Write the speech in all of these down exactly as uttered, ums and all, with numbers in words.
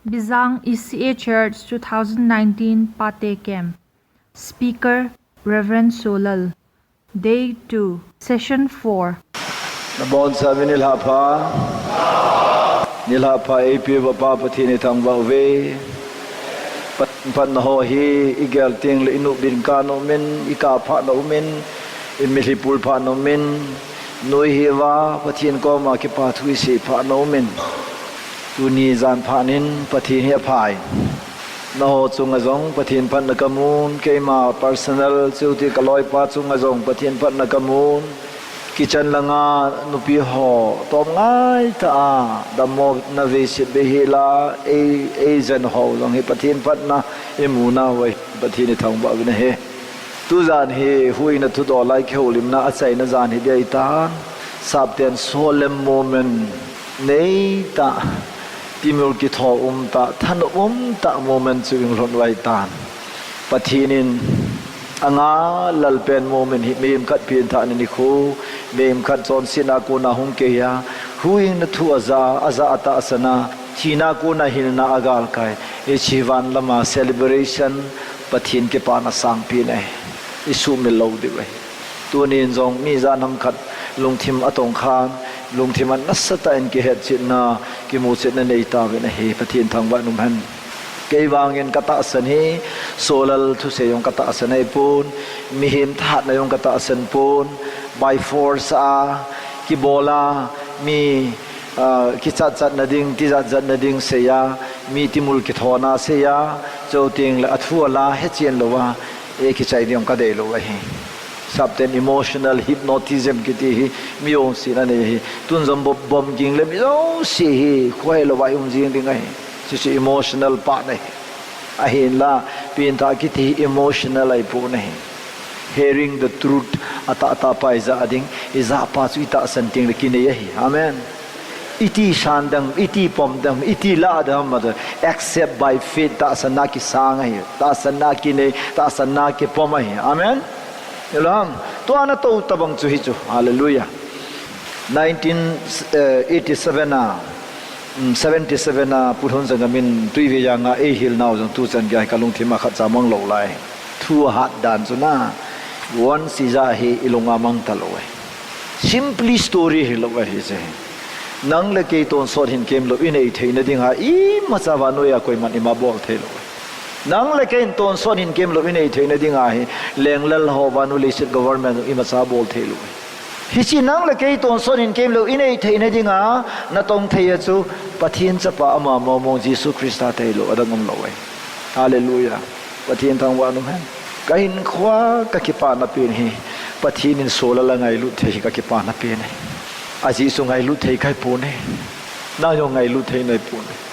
Bijang E C A Church two thousand nineteen Pate Camp. Speaker, Reverend Solal. Day two, Session four. Nabonchauvin nilhah pha. Nilhah pah eipeuva Pa Pathen ithangvah uve. Pathen phatna ho hi igel tengle inupbin kana umin, ikap phatna umin, imitlhi pul phatna umin, noihiuva Pathen koma kipa thu isei phatna umin. Tuni jan phat in Pathen hi aphai. Nangho chunga jong Pathen phatna kamun, keima personal, chuti kaloipa chunga jong Pathen phatna kamun. Kitchen langa nupi ho, tom ngaitah a, dammo na veiset bei hela, ei, ei jen ho jong hi Pathen phatna imu nauva, Pathen ithangvah uvin ahi. Tujan hi huhhingna thudol a kihoulimna achaina jan hi ding ahitan, sapten solemn moment neitah, timul kitho umtah, thanop umtah moment chu inglhon uva ahitan. Pathen in anga lalpen moment hi mihem khat pengthahna nikho, mihem khat chonsetna kona hung keiya, huhhingna thu aja, aja atahsan a, thina kona hinna agalkai, hiche van lama celebration, Pathen kipana sangpen ahi, isuhmil lou diu ahi. Tunin jong mi ijat ham khat lungthim atongkhan, lungthim a nasatah in kihetchetna, kimuchetna neitauvin ahi, Pathen thangvah in umhen. Kei vangin katahsan hi, Solal thusei jong katahsan ahipon, mihem thahatna jong katahsan pon, by force a, kibol a, mi, ah, kichatchatna ding, tijatjatna ding seiya, mi timul kithona seiya, chuteng le athu ala hechen louva, eikichai ding jong kadei lou ahi. Sapten emotional hypnotism kiti hi, mi jouse in anei ahi. Tun jong bom, bom ging le mi jouse hi, khohei louva ium jing ding ahi. Chuchu emotional pa ahi. Ahinla, pengthah kiti hi emotional ahipon ahi. Hearing the truth, atahtah pa ijah ding, ijah pa chu itahsan tengle kinei ahi. Amen. Iti san dem, iti pom dem, iti lah dem, accept by faith, tahsanna kisang ahi, tahsanna kinei, tahsanna kipom ahi. Amen. Tua natou tabang chu hichu. Hallelujah. Nineteen eighty-seven a, mm, seventy-seven a, Pu Lhunzangam in Tuivei janga eihil nau jong tuchan gei kalungthim a khatcha mang lou lai. Thu ahat dan chu na, once ijah hi ilunga mang talou ahi. Simply story hilou ahi hiche hi. Nang le kei tonsot hinkemlou inei theina dinga imacha vannoi a koiman ima bol theilou ahi. Nang le kei in tonsot hinkemlou inei theina dinga hi, lenglal ho vannoi leiset government imacha bol theilou ahi. Hiche nang le kei tonsot hinkemlou inei theina dinga natong thei a chu Pathen chapa ama mongmong Jesu Christa tailou adang umlou ahi. Hallelujah. Pathen thangvah in umhen. Kahinkhoa kakipana pen hi, Pathen in Solal angailut thei hi kakipana pen ahi. Ajeh chu ngailut thei kahipon ahi. Nang jong ngailut thei nahipon ahi.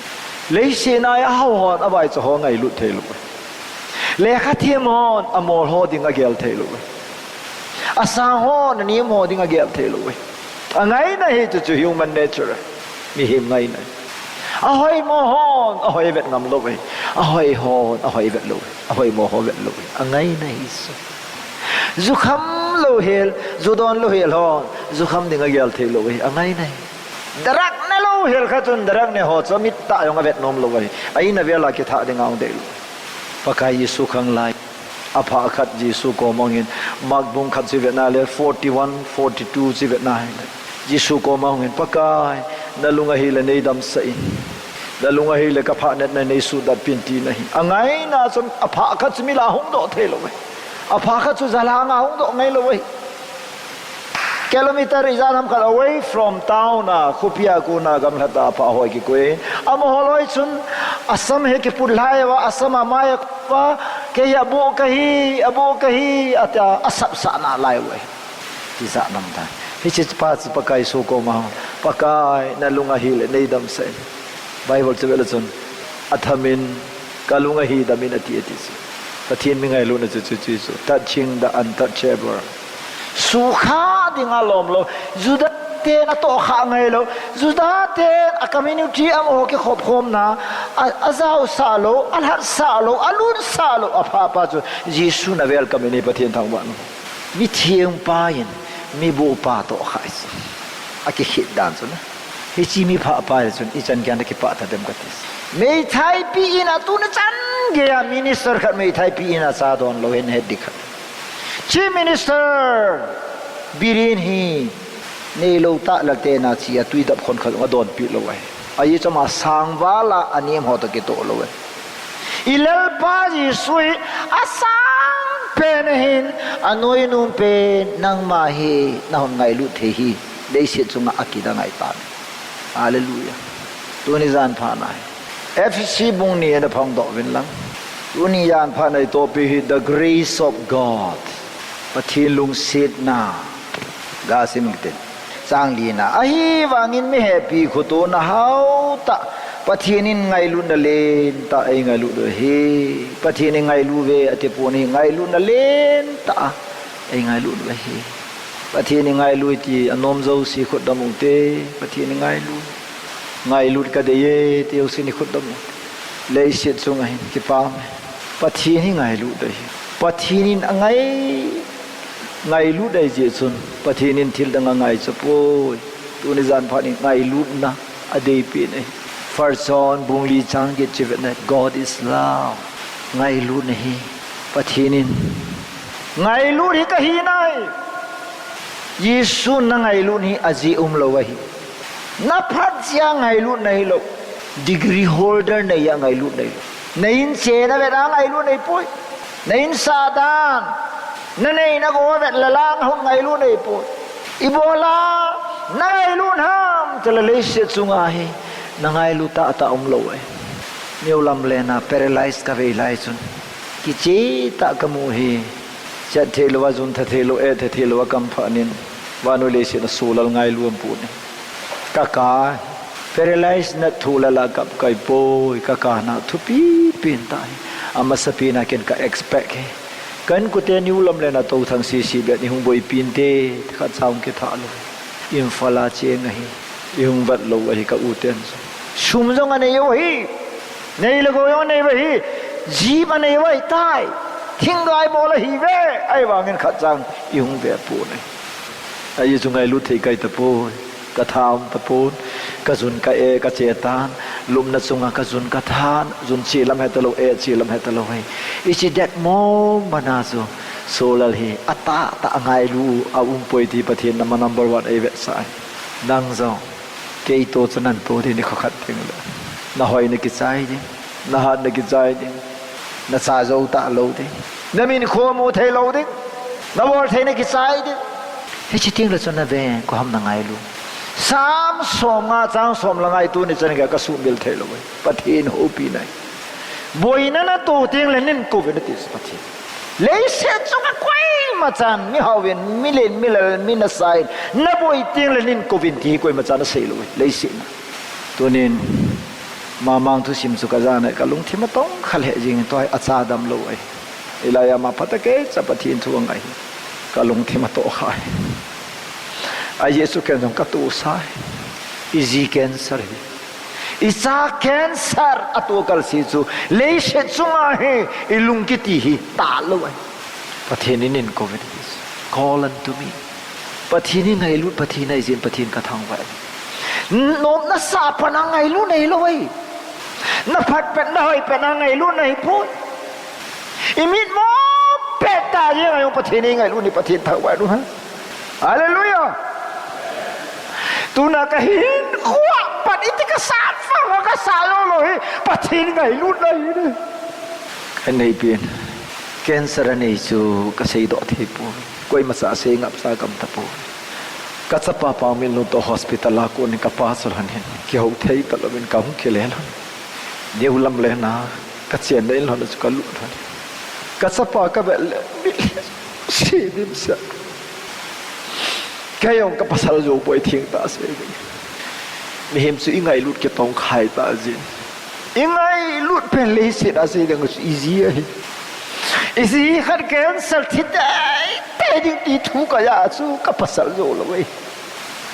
Leiset a ahao hon, avaicha ho ngailut theilou ahi. Lekha them hon amol ho ding agel theilou ahi. Asang hon anem ho ding agel theilou ahi. Angaina hi chuchu human nature ahi. Mihem ngaina ahi. Ahoimo hon ahoi vet ngam lou ahi. Ahoi hon ahoi vet lou ahi. Ahoimo ho vet lou ahi. Angaina hi chu. Jukham louhel, ju don louhel hon jukham ding agel theilou ahi. Angaina hi. Drug ne louhel khat chun drug ne ho chu amit tah jong avet nom lou ahi. A-in avel a kithah dinga hung deilou. Pakai Jesu khanglai. Aphah khat Jesu koma hungin, Mark bung khat chu ivet na le, forty-one, forty-two chu ivet na hile, Jesu koma hungin, Pakai, nalung ahile neidamsah in. Nalung ahile kaphahnatna neisutdat peh in tina ahi. Angaina chu aphah khat chu mila hungdoh theilou ahi. Aphah khat chu jalhanga hungdoh ngailou ahi. Kilometer ijat ham khat away from town a, khopia kona gamlhat a aphah ho akikoi. Amaho loi chun asam hi kiput lhai uva, asam amai a koi uva, kei aboh kahi, aboh kahi, atia asapsah nalai uve. Tijat nam tan. Hiche pa chu Pakai Jesu koma, Pakai, nalung ahile neidamsah in. Bible chu ivet le chun, athamin, kalung ahi damin ati, ati chu. Pathen mi ngailutna chu, chu, chu, chu. Touching the untouchable. Sukha dinga lomlou. Juda ten atohkhah ngailou. Juda ten a community amaho kikhop khomna a, ajaosah lou, alhatsah lou, alutsah lou, aphah pa chu Jesu in a welcome in ahi. Pathen thangvah in um. Mitheng pa in miboh pa tohkhah chu. Akikhet dan chu na. Hiche miphah pa hi chun ichan geiya nakipah tadem kati. Meithai pi in a tuni chan geiya minister khat meithai pi in a cha don lou hin het ding khat. Chief Minister Biren hi neilou tah lal te na chi a tui dap khon khat adon pi lou ahi. Ahi chama sangval a anem ho toh kitoh lou ahi. I Lalpa Jesu hi asang pen ahin, anoinung pen nangma hi nahung ngailut thei hi leiset chunga akida ngai tan. Hallelujah. Tuni jan phat na hi Ephesi bung ni a na phongdoh uvin lang. Tuni jan phat na i topic hi the grace of God. Pathen lungsetna. Ga sim kiten. Chang li na. Ahivangin mi hepi khotona hao tah. Pathen in ngailutna len tah ei ngailut u ahi. Pathen in ngailu ve ati pon ahi, ngailutna len tah a ei ngailut u ahi. Pathen in ngailu ti anom jouse khut dam u te. Pathen in ngailu. Ngailut ka dei e ti jouse ni khut dam u. Leiset chunga hin kipah e. Pathen hi ngailut ahi. Pathen in angai, ngailut ahi jeh chun Pathen in thil dang angaicha poi. Tuni jan phat in ngailutna adei pen ahi. First John bung li chang get chi vet na, God is love. Ngailutna hi Pathen in ngailut hi kahi nai. Jesu na ngailut hi ajeh umlou ahi. Na phat jeh a ngailut na hilou. Degree holder na jeh a ngailut na hilou. Na in che na vet a ngailut na hi poi. Na in sah dan. Na nei na gou vet lal a hung ngailut na hi poi. Ibola na ngailut ham ti le leiset chunga hi na ngailut tah tah umlou ahi. Neo lam le na paralyze ka vei lai chun. Kiche tah ka mu hi. Chat thei lou a, jun tha thei lou, eh tha thei lou a kam phat nin. Vannoi leiset a solal ngailu aum pon ahi. Ka ka. Paralyze na thu lal a kap kai poi, ka ka na thupi pen tah hi. Amasapen a ken ka expect hi. Ka inkote New Lamlen a Touthang C C bet ni hung boipi inte, khat cha hung kitha lou. Imphal a cheng ahi, i hung vet lou ahi ka u ten. Sum jong anei u ahi, nei le gou jong anei u ahi, jeep anei u ahi tai, thinggai bol ahi ve, ahivangin khat cha i hung ve pon ahi. Ahi chu ngailut thei kai tapoi. Ka tha um tapon, ka jun ka eh, ka che tan, lupna chunga ka jun ka than, jun che lam hetalou, eh che lam hetalou hi. Hiche det mong bana chu, solal hi, atah tah a ngailu, aum poi ti Pathen nama number one ei vetsah ahi. Nang jong, kei to chu nan to ding nikho khat ding le. Na hoi na kichai ding. Na hat na kichai ding. Na cha jou talou ding. Na min khomu thei lou ding. Na bol thei na kichai ding. Hiche teng le chun na veng, koi ham na ngailu. Sam som nga chang som le nga hi tuni chan geiya ka sumil thei lou e. Pathen houpi nai. Boina na to teng le nin kou vin ati Pathen. Leiset chunga koima chan, mi hao vin, mi len, mi lal, mi nasa in, na boi teng le nin kou vin ti koima chan asei lou e. Leiset na. Tunin, Mamang thusim chu ka jan a, ka lungthim a tong kha lheh jing in, tua hi a cha dam lou ahi. Hilai a ma phat a kei cha Pathen thu angai hi. Ka lungthim a toh kha hi. Ajeh chu ken jong ka tohsa hi. I ji cancer hi. I cha cancer a toh kal si chu. Leiset chunga hi i lung kiti hi ta lou ahi. Pathen in nin kou vin ati. Call unto me. Pathen hi ngailut Pathen ahi jeh in Pathen ka thangvah e. Nom na sah pat a ngailut na hilou ahi. Na phat pet na hoi pet a ngailut na hi poi. I mit mo pet ta jeng a jong Pathen hi ngailut ni Pathen thangvah e. Hallelujah. Tuna ka hinkho a pat iti ka sah vang a ka sah lou lou hi Pathen ngailut na hi ne. Ka nei pen. Cancer anei chu ka seidoh thei poi. Koima cha sei ngap cha gam tapoi. Ka chapa Pangminlun toh hospital a kon in ka pa chu lhon in. Kihou thei talou in ka hung kile lhon. New Lamlen a ka chenna in lhon a chu ka lut lhon. Ka chapa ka vet le mi si dimset. Kei jong ka pasal jou poi theng tah sei ding. Mihem chu i ngailut kitong khai tah jin. I ngailut pen leiset a sei ding chu i ji ahi. I ji khat cancer thi tei tei ding ti thu ka ja chu ka pasal jou lou e.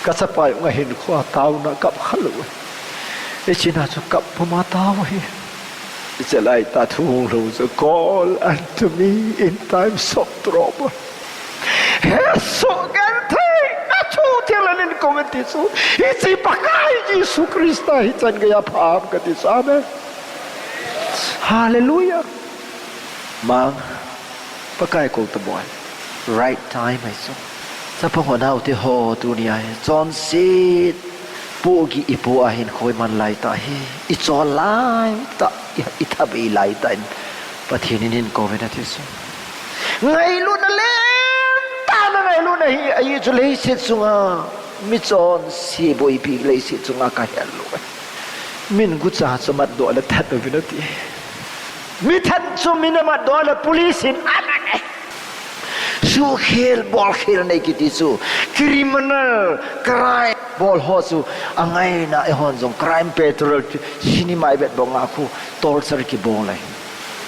Ka chapa jong ahinkho a taona kap kha lou e. Hiche na chu kap puma tao ahi. Hiche lai tah thu hung lhung chu, call unto me in times of trouble. Hesoh genthei, na chu thil anin kou in ti chu. Hiche Pakai Jesu Christa hi chan geiya pha ham kati chu. Amen. Hallelujah. Mang, Pakai kou taboi. Right time ahi chu. Chapang ho naote ho tunia hi chonset pohgih ipoh a hin khoiman laitah hi. Ichol laitah, i, ithabei laitah in Pathen in hin kouvin ati chu. Ngailutna lentah na ngailutna hi, ahi chu leiset chunga. Michonse boipi leiset chunga kahet lou. Min gucha chu matdoh le that uvin ati. Mi that chu min amatdoh le police in aman e. Suhkhel, bolkhel nei kiti chu. Criminal, crime, bol ho chu. Angaina eihon jong crime patrol, cinema ivet banga khu, torture kibol e.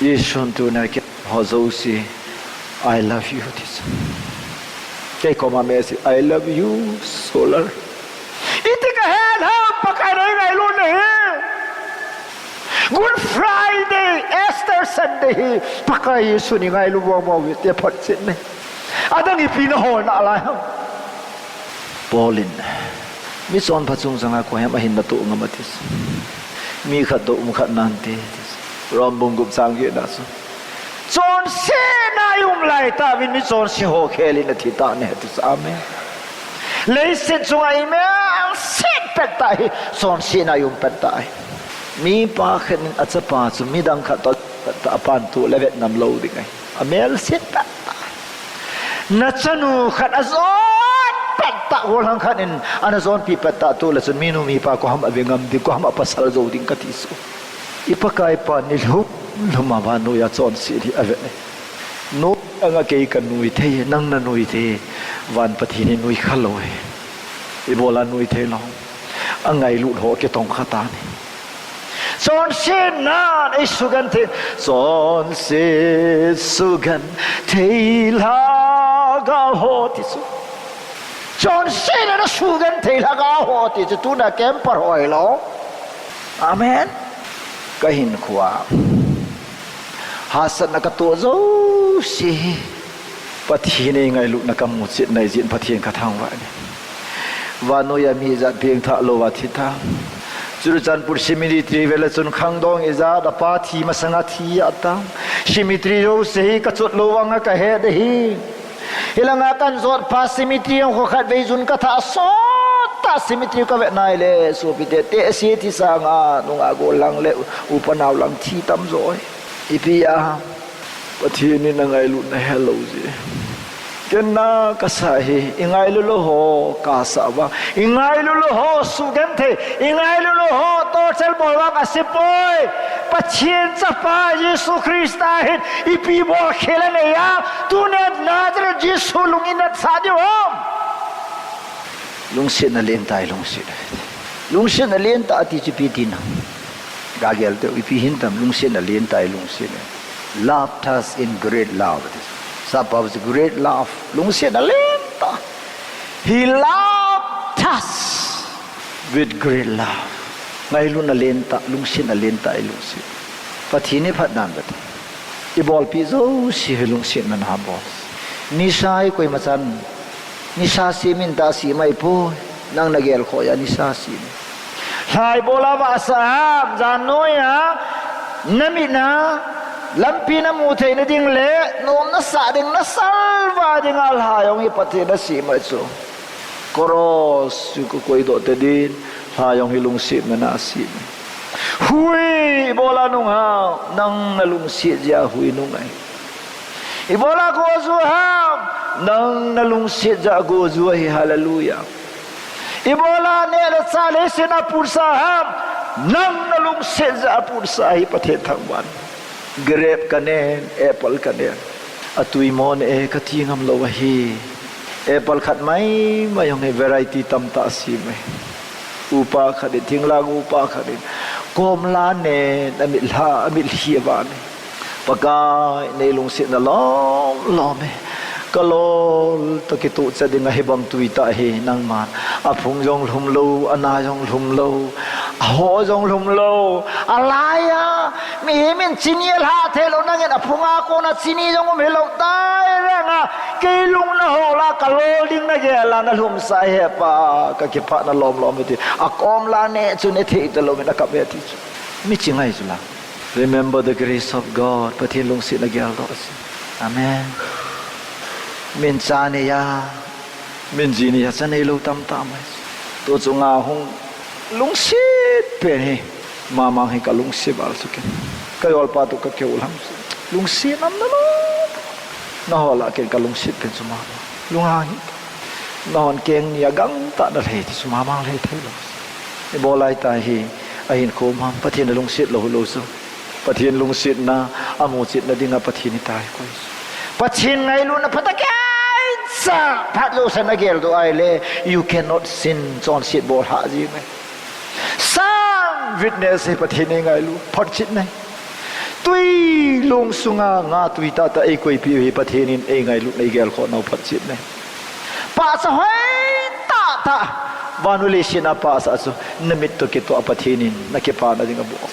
Jesun tuna keiho jouse, I love you, ati chu. Kei koma message, I love you, Solar. Iti kahet ham, Pakai na ingailut na hi. Good Friday, Easter Sunday hi, Pakai Jesun ingailu mong mong uvin ti aphat chet ne. Adang ipi naholna lai ham. Paul in, michonpha chung changa koi ham ahin natoh ngam ati chu. Mi khat toh um khat nante ati chu. Rom bung gup chang getna chu. Chonsetna ium laitah uvin michonse ho khel in athi tah ne ati chu. Amen. Leiset chunga imel set pet tah hi, chonsetna ium pet tah hi. Mipa khat in achapa chu midang khat toh pet tah, apan toh le vet ngam lou ding ahi. Amel set pet tah. Nachanu khat ajon pet tah, gollhang khat in ana jonpi pet tah toh le chun minu mipa koi ham ave ngam ding, koi ham apasal jou ding kati chu. I Pakai pa nilhum lhum a vannoiya chonset hi ave ne. Noi anga kei kanoi thei, nang nanoi thei, van Pathen in noi kha lou e. Ibola noi thei lou. Angailut ho kitong kha tan ahi. Chonsetnan eisugenthei, chonset sugenthei lhagao ho ti chu. Chonsetnan asugenthei lhagao ho ti chu tuna camper ho hilou. Amen. Kahinkhoa hahsatna katoh jouse hi Pathen eingailutna kamu chetna ijeh in Pathen kathangvah e. Vannoiya mi ijat pengthah louva thi ta. Churachandpur cemetery vele chun khangdong ijat, apa thi masanga thi ata. Cemetery jouse hi kachot lou vanga kahet ahi. Hilanga kanjotpa cemetery jong kho khatvei jun kathah sot tah, cemetery kavet nai le sopite, tehse thi sanga nungah gollhang le upa naolhang thi tamjo e. Ipi a Pathen in angailutna helou jeh. Ken na kasah hi, ingailu lou ho kasah uva. Ingailu lou ho sugenthei, ingailu lou ho torture bol uva kasei poi. Pathen chapa Jesu Christa hin ipi bolkhel anei a, tuna Nazareth Jesu lung inatsah diu ham. Lungsetna lentah ilungset. Lungsetna lentah ati chu ipi tina. Gagel teu, ipi hitam lungsetna lentah ilungset. Loved us in great love. Sapa chu great love. Lungsetna lentah. He loved us with great love. Ngailutna lentah, lungsetna lentah ilungset. Pathen in phatnan vet. Ibolpi jouse hi lungsetna na bol. Nisa hi koimachan nisa semin ta semai poi. Nang nagelkhoh a nisa sem. Lhai bola vahsah ham, jan noiya namit na lampi namu theina ding le nom nasah ding, nasalvah dinga lhai jong hi Pathen asem ahi chu. Cross chu kakoidoh tadin, lhai jong hi lungsetna na asem e. Hui ibola nung ham, nang nalungset jeh a hui nung ahi. Ibola goju ham, nang nalungset jeh a goju ahi, hallelujah. Ibola neh le chah leiset a putsah ham, nang nalungset jeh a putsah ahi, Pathen thangvah in. Grape kanen, apple kanen. Atwi mong e kati ngam lou ahi. Apple khat maimai jong hi variety tamtah asem e. Upa khat in, thinglang upa khat in. Komla nen, amitlha, amitlhi avan e. Pakai, neilungsetna lom lom e. Kalol toh kituhchet ding ahibang twi tah hi nangman. Aphung jong lhum lou, ana jong lhum lou. Aho jong lhum lou. Alaiya, mihem in chini alha thei lou, nangin aphunga kona chini jong um hilou tai renga. Kei lung nahol a kalol ding nagel a nalhumsah ahi hepa. Kakipah na lom lom e ti. Akomla neh chu nethei talou in akap e ti chu. Miching ahi chu la. Remember the grace of God. Pathen lungsetna geldoh. Amen. Min cha neiya, min ji neiya cha neilou tamtah mai. Tu chunga hung lungset pen hi. Mamang hi kalungset val sukin. Ka yolpa toh kakihou lham. Lungset nam na lo. Nahol a ken kalungset pen chu mamang. Lunghang hi. Nahon keng nia gangtah nalhei ti chu mamang lhei theilou. Ibolai ta hi, ahin khom ham, Pathen alungset lou lou chu. Pathen lungsetna, amuchetna dinga Pathen itai koi. Pathen ngailutna phatah keicha, phat lou san ageldoh ahile, you cannot sin, chonset bol hah ji mai. Sang witness hi Pathen eingailu, photchetna hi. Tui lung sunga nga tui tahtah eikoipi u hi Pathen in eingailutna eigelkhoh nau photchetna hi. Pahsa hoi tahtah, vannoi leiset a pahsa chu, namit toh kitoh a Pathen in nakipana ding abol.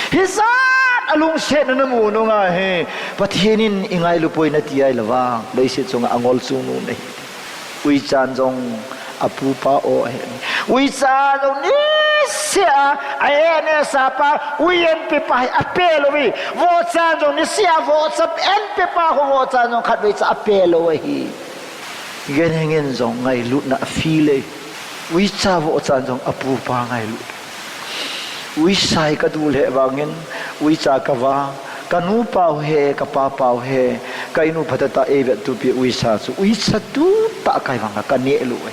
Hijat a lungsetna namu nunga hi, Pathen in eingailu poi nati ahile vang, leiset chunga angol chungnung nahi. Uichan jong apupa o ahi. Uichan jong niseh a, a-en esapa, ui enpepa hi apeh lou hi. Vochan jong niseh a, vohcha enpepa ho vochan jong khatvei cha apeh lou ahi. Ganhingin jong ngailutna a feel e. Uicha vohchan jong apupa ngailut. Uicha hi kadu lheh vangin, uicha kavah, kanu pau hi, kapa pau hi, ka inu phatah tah eivettupi uicha chu, uicha tutah kahi vanga kaneh lou e.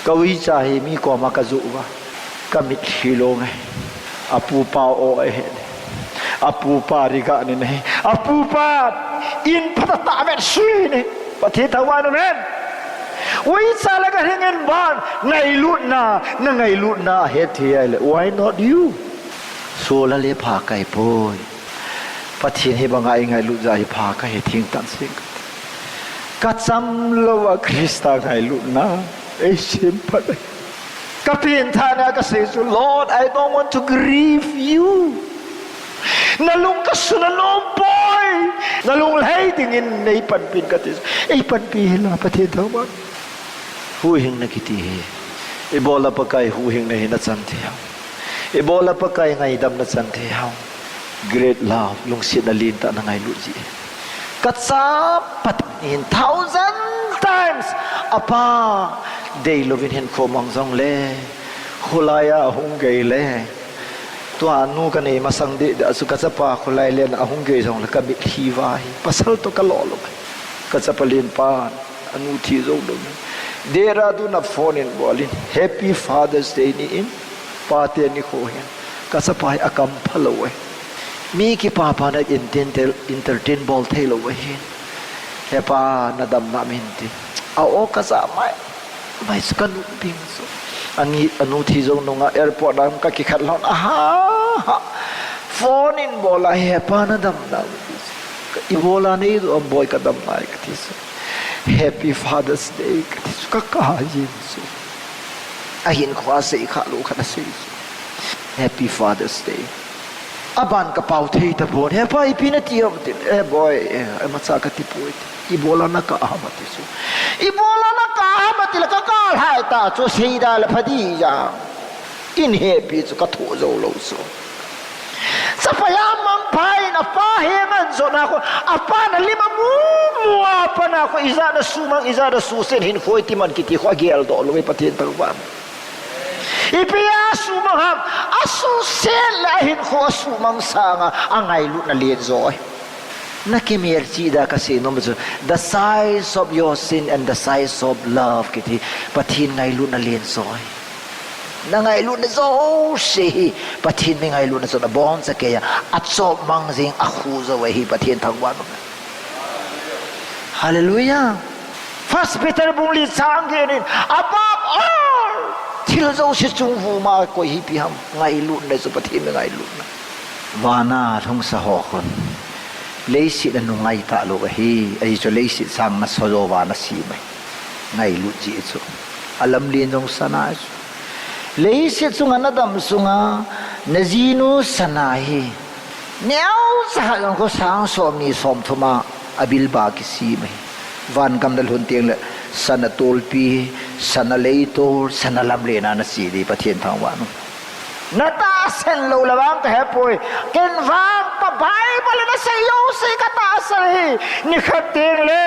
Ka uicha hi mi koma kajoh uva, kamitlhi lou nge. Apupa o ahi. Apupa riga ni nahi. Apupa in phatah tah vetsui ni. Pathen thangvah in, amen. Uicha le ganhingin vang, ngailutna, nangailutna ahet thei ahile, why not you? Sola le pha kahi poi. Pathen hi banga eingailut jeh hi pha kahi thengtah seng. Kacham louva Christa ngailutna eisem phat e. Kapengthahna kasei chu, Lord, I don't want to grieve you. Nalung kasuna nom poi. Nalung lhai dingin neipanpin kati. Eipanpi henlang Pathen thangvah. Huhhingna kiti hi. Ibola Pakai huhhingna hi nachan thei ham? Ibola Pakai ngaidam nachan thei ham? Great love, lungsetna lentah nangailut jeh. Kachapa in thousand times apa deilouvin hinkho mang jongle, kholai a ahung gei le, tua nu kanei masang deh deh a chu kachapa kholai len ahung gei jongle kamitlhi va hi. Pasal toh kalo lou. Kachapa lenpa anu thi jou lou. Dehradun a phone in bol in, Happy Father's Day ni in, pate nikho hin. Kachapa hi akam phalou e. Mi kipapana entertain, entertain bol theilou ahi. Hepa nadamna min ti. A-o kaja mai. Mai chu kanu bing chu. Angi, anu thi jou nunga airport a kakikhat lhon. Aha, ha. Phone in bol a, Hepa nadamna. Ibola neidoh am boi, kadam nai kati chu. Happy Father's Day kati chu kakap jin chu. Ahinkhoa sei khalou khat asei chu. Happy Father's Day. Aban kapao thei tapon. Hepa ipi nati ham tin. Eh boi, eh, imacha kati poi ti. Ibola nakap ham ati chu. Ibola nakap ham ati le kakap lhai ta chu seida le pha ding jeng. Eihepi chu kathoh jou lou chu. Chapa amangpha in apa henga ajotna khu, apan alim amu mu a pana khu ijat a sumang, ijat a susen hinkho iti man kiti khu ageldoh lou e Pathen thangvah. Ipi a sumang ham, asusen le ahinkho asumang sanga angailutna len joi. Nakimelchih da kasei nom chu, the size of your sin and the size of love kiti, Pathen ngailutna len joi. Nangailutna jouse hi, Pathen mi ngailutna chu aboncha keiya, achop mang jing akhu jou ahi, Pathen thangvah nom. Hallelujah. First Peter bung li chang get in, above all, thil jouse chung vuma koi hi ipi ham, ngailutna chu Pathen mi ngailutna. Vana lhungsa ho khun, leiset a nungai talou ahi, ajeh chu leiset sanga naso jou vana si mai. Ngailut jeh chu. Alamlen jong sana chu. Leiset chunga nadam sunga, najinu sana hi. Neocha khat jong khu sang somni somthum a abilba kisem ahi. Van gam nalhun tengle, sana tolpi, sana leitol, sana lamlen a nache ding Pathen thangvah nom. Natahsan lou le vang kahepoi. Ken vang Ka Bible in asei jouse katahsan ahi. Nikhat teng le,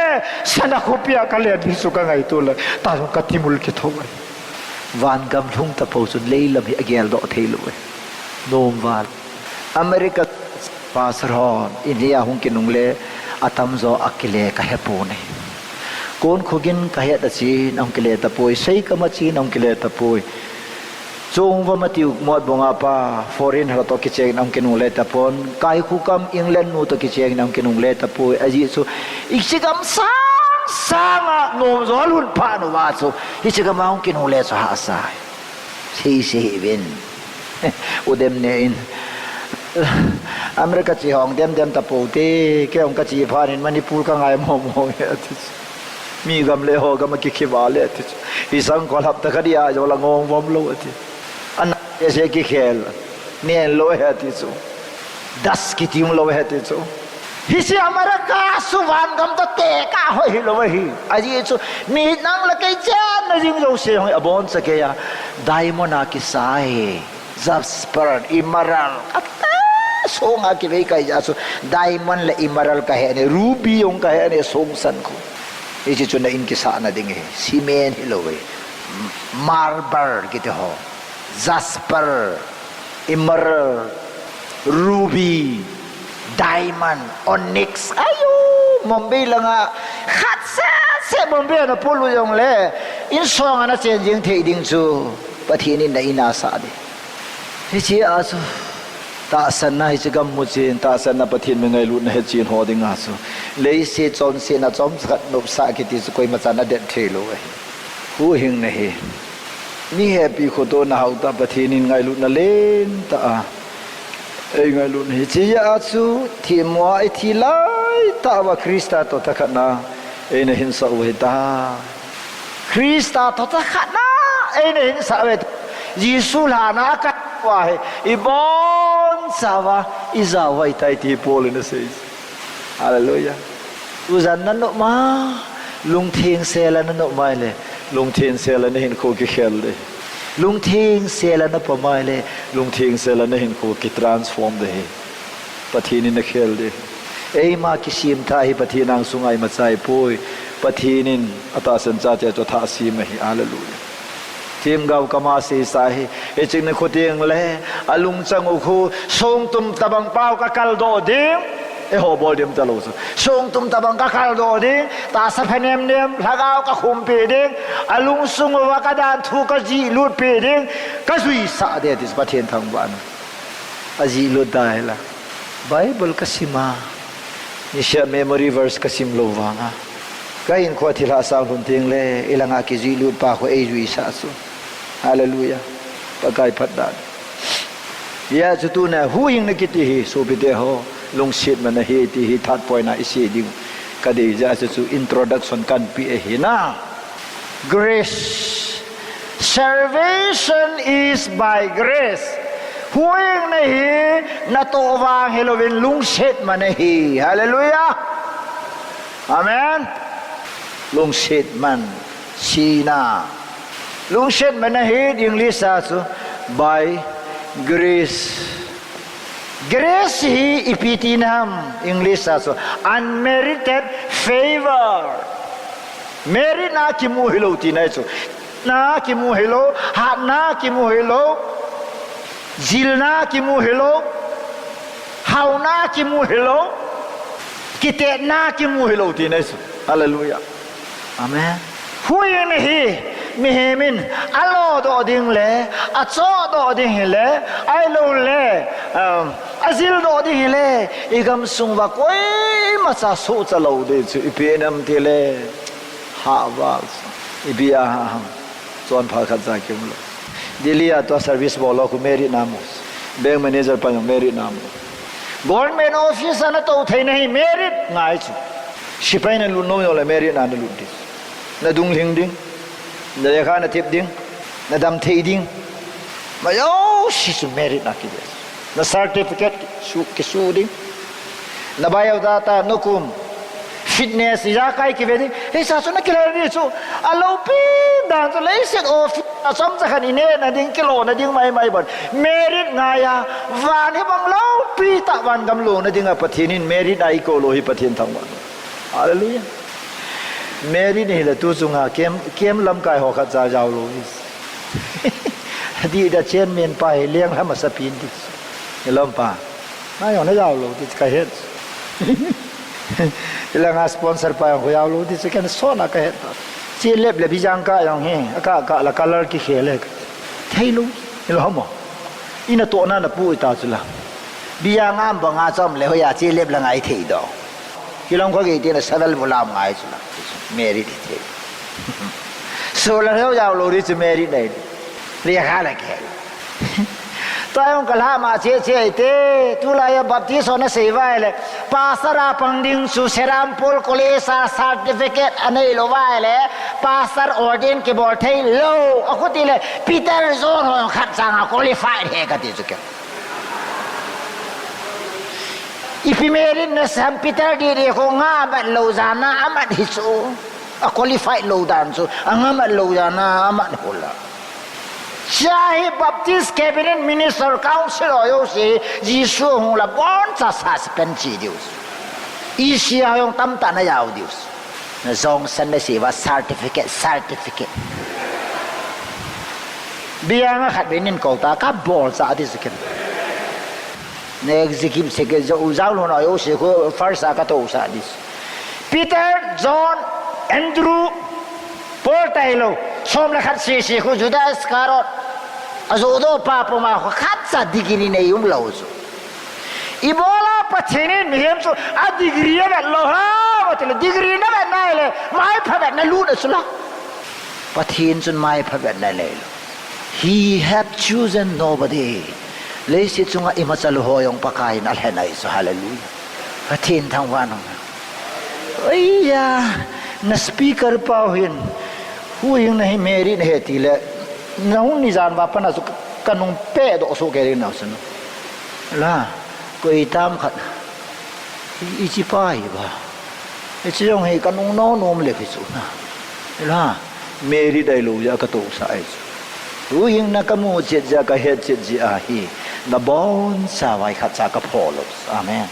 sana khopia kalen hi chu kangaito le, ta jong katimul kitho ahi. Vangam lhung tapou chun leilam hi ageldoh theilou ahi. Nom val. America pastor hon, India hung kinungle, atamjo akile kahepon ahi. Kon khogin kahet a chen ahung kile tapoi, Seikam a chen ahung kile tapoi. Chongvam atiu Motbung a pa, foreign hal toh kicheng in ahung kinungle tapon, Kaikhokam England nu toh kicheng in ahung kinungle tapoi, ajeh chu, hiche gam sang sang a nomjo lhun phat uva chu, hiche gam a hung kinungle chu hahsa. Sei sei hih uvin. U Demne in, America che hung dem dem tapou te, kei hung kache phat in Manipur kangai momo e ati chu. Mi gam le ho gam a kikhe val e ati chu. Hi sang kol hapta khat dia jou la ngong vom lou ati. Ana se kikhel. Nen lou e ati chu. Das kitim lou e ati chu. Hiche America chu vangam toh tekah hoi hilou ahi. Ajeh chu mi nang le kei chenna jing jouse hung abon cha kei a. Diamond a kisa e. Jasper, emerald, kate song a kivei kahi jeh chu, diamond le emerald kahe ne, ruby jong kahe ne, songsan khu. Hiche chu na in kisahna ding ahi, cement hilou ahi. Marble kiti ho, jasper, emerald, ruby, diamond, onyx, ayo, Bombay langa, khat seh seh Bombay a na polut jongle, in song a na chen jing thei ding chu, Pathen in na in asah ding. Hiche a chu, tahsanna hiche gam mu chen, tahsanna Pathen mi ngailutna he chen ho dinga chu, leiset chonsetna chomkhat nopsah kiti chu koima chan adet theilou ahi. Huhhingna hi, mi hepi khoto na hauta Pathen in ngailutna lentah a, ei ngailutna hi. Hiche a chu, themmo a ithi laitah uva Christa toh thakhatna eina hinsah u ahitai. Christa toh thakhatna eina hinsah u ahi. Jesu lhana akah uva hi, ibonchauva ijao u ahitai ti Paul in asei. Hallelujah. Tujan na nop ma, lungthengsel a na nop mai le, lungthengsel a na hinkho kikhel ding. Lungthengsel a na pom mai le, lungthengsel a na hinkho kitransform ding ahi. Pathen in akhel ding. Eima kisemthah hi Pathen angsunga imacha ahipoi. Pathen in atahsan chate chu athah sem ahi. Hallelujah. Themgao kama seisa hi, hicheng nikho tengle, alungchang u khu, songtum tobang pao kakaldoh ding, eiho bol dem talou chu. Songtum tobang kakaldoh ding, tahsa phanem nem, lhagao kakhumpi ding, alungsung uva kadanthu kajihlutpi ding, kajuisah ding ti chu Pathen thangvahna. Ajihlut dai la. Bible kasim a, niseh a memory verse kasim lou vanga, kahinkho thilha sang lhun tengle, ilanga kijihlut pa khu eijuisah chu. Hallelujah. Pakai phatdan. Hijeh chun tuna huhhingna kiti hi, sopite ho, lungset man ahi ti hi third point a isei ding kadei jeh chun chu introduction kahin pe ahi na. Grace. Salvation is by grace. Huhhingna hi natoh vang hilouvin lungset man ahi. Hallelujah. Amen. Lungset man. Sina. Lungset man ahi, English a chu, by grace. Grace hi ipi tina ham, English a chu, unmerited favor. Merit na kimu hilou tina chu. Na kimu hilou, hatna kimu hilou, jilna kimu hilou, haona kimu hilou, kitetna kimu hilou tina chu. Hallelujah. Amen. Huhhingna hi, mihem in alodoh ding le, achohdoh ding hile, ahilouleh, um, ajildoh ding hile, igamsung uva koimacha sohcha lou ding chu ipi ham tile, hahval chu. Ipi a hah ham. Chonpha khat ja kium lou. Delhi a tua service bol ho khu merit na mu. Bank manager pa jong merit na mu. Government office a natou theina hi merit ngai chu. Sepai nalut nom jongle merit na nalut ding. Nadunglhing ding. Nalekha nathep ding. Nadam thei ding. Majouse chu merit na kive. Na certificate kisu, kisu ding. Na biodata, nakum. Fitness ijakai kive ding. Hiche chu nakilhai ding chu. Aloupi Dan chu leiset office a chomcha khat i nehna ding, kilona ding maimai bon. Merit ngaiya, van hi bang loupi tah van gam lona dinga Pathen in merit a i kou lou hi Pathen thangvah. Hallelujah. Merit hile tu chunga kem, kem lamkai ho khat cha jao lou hi. Adih da chairman pa hi leng lam asa pen ti. Ilom pa. Na jong na jao lou ti ka het. Ilanga sponsor pa jong jao lou ti chu ken sona ka het. Chi lep le bijang ka jong hi. Aka ka la color kikhel le. Thei lou. Ilom mo. Ina tohna na pu ita chu la. Bijang am banga chom le hoiya chi lep la ngai thei do. Kilom kho gei ti na savel bulam ngai chu la. Merit thei. Solar ho jao lou ri chu merit nei. Ri kha la ke. Tua jong ka lhama che che te, tulai a Baptist hon asei uva ahile, pastor a pang ding chu Serampore College a certificate anei lou uva ahile, pastor ordain kibol thei lou. Akhuti le, Peter John ho khat chang a qualified hi kati chu ke. Ipi merit na sam Peter di di ko nga mat lou jana amat hi chu. A qualified lou dan chu, a nga mat lou jana amat hula. Cha hi Baptist Cabinet Minister Council ho jouse, Jesu hung la bon cha suspend chi diu. Isi a jong tamtah na jao diu. Na jong san na siva certificate, certificate. Biang a khat benin kou ta, ka bol cha di sikin. Na executive secretary jo, jao lo na jouse ko first a ka tou sa di. Peter, John, Andrew, Paul tailou, som le khat sese khu Judas Iscariot. Ajo do pa puma khu khat cha degree nei um lou chu. Ibola Pathen in mihem chu a degree avet lou ham, atile degree navet nai le, mai phavet na lut a chu la. Pathen chun mai phavet na nei lou. He have chosen nobody. Leiset chunga imacha lou ho jong Pakai in alhen ahi chu, hallelujah. Pathen thangvah in. Oi ya, na speaker pau hin, huhhingna hi merit na he tile, na hung ni jan uva pat na chu ka nung pehdoh soh kei ding nau chu. La, koi tam khat, i, ichi pa hi ba. Ichi jong hi ka nung nom nom le hi chu na. La, merit ahi lou jeh a ka tou sa ahi chu. Huhhingna ka mu chet jeh a ka het chet jeh a hi, na boncha vai khat cha ka pho lou. Amen.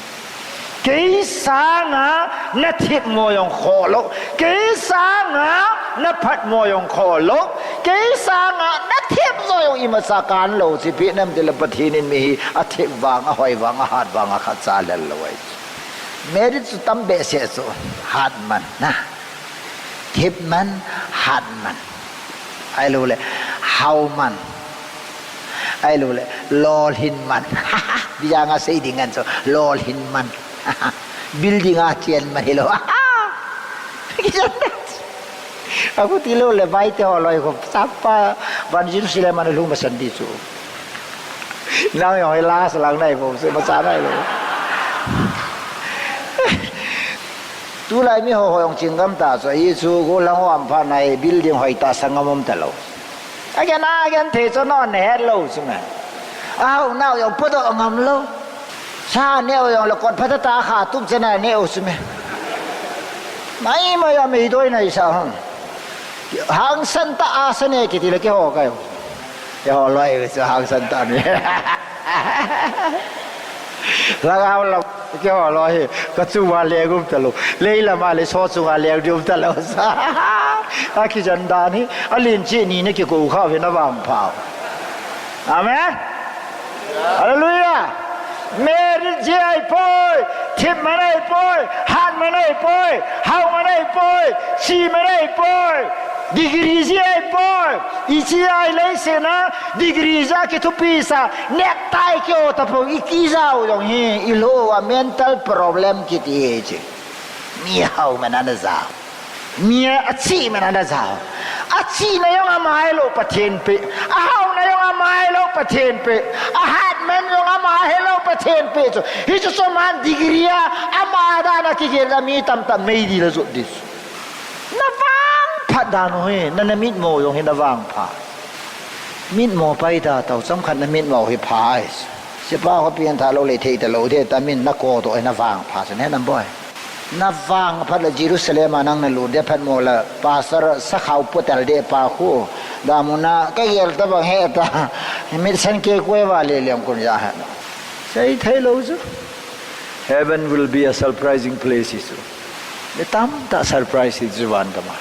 Kei sanga na thepmo jong kholou. Kei sanga na phatmo jong kholou. Kei sanga na thepjo jong imacha kanlou. Chi pi nam tile Pathen in mi hi athep vang, ahoi vang, ahat vang, akhat cha lel lou ahi. Merit chu tam behseh chu hat man na. Thep man, hat man. Ahilou le, hao man. Ahilou le, lolhin man. Bijang a sei ding ngen chu, lolhin man. Building a chen man hilou. Akhuti lou le, vai te ho loi ko, sapa, van Jerusalem a na lhung masan di chu. Nang jong hi last lang nai vo, se macha nai lou. Tulai mi ho ho jong chingam ta chu, ahi chu, gollhang ho aum phat nai, building hoi ta sangam um ta lou. Again, again, thei chu non ne het lou chu me. Au, nau jong podoh ngam lou. Sa neo jong le kot phatah tah a kha tup chana neo chu me. Mai mai a meidoi nai sa hang. Hangsan tah a sa ne kiti le keiho kai. Keiho loi chu hangsan tah ni. Lhagao lam keiho loi hi, ka chunga leng um talou. Leilam a le so chunga leng di um talou sa. Akijen dan hi, alen cheh ni na kikou kha uvin avangpha. Amen. Hallelujah. Merit jeh ahipoi, thep man ahipoi, hat man ahipoi, hao man ahipoi, chi man ahipoi, degree jeh ahipoi. Hiche a leiset a degree jeh a kithupi sa, necktie kiho tapou, i kijao jong hi, ilou a mental problem kiti hi chu. Mi hao man ana jao. Mi a, achih man ana jao. Achihna jong ama hilou Pathen peh. Ahaona jong ama hilou Pathen peh. Ahat man jong ama hilou Pathen peh chu. Hichu chu man degree a ama dan a kigel a mi tamtah meidil a jot di chu. Na vangphat dan u hi, na, na mitmo jong hi na vangphat. Mitmo pai da tao, chomkhat na mitmo hi pha ahi. Sepa ho pian tha lou le thei talou, thei ta min na ko to na vangphat chu, he nam boi. Na vang phat le Jerusalem a nang na lut de phat mo le pastor sakhao potel de pa khu. Damuna ka gel ta bang he ta. Mit san ke koi va le leng kun ya ha. Sei thei lo chu. Heaven will be a surprising place chu. Mi tamtah surprise hi chu van kama.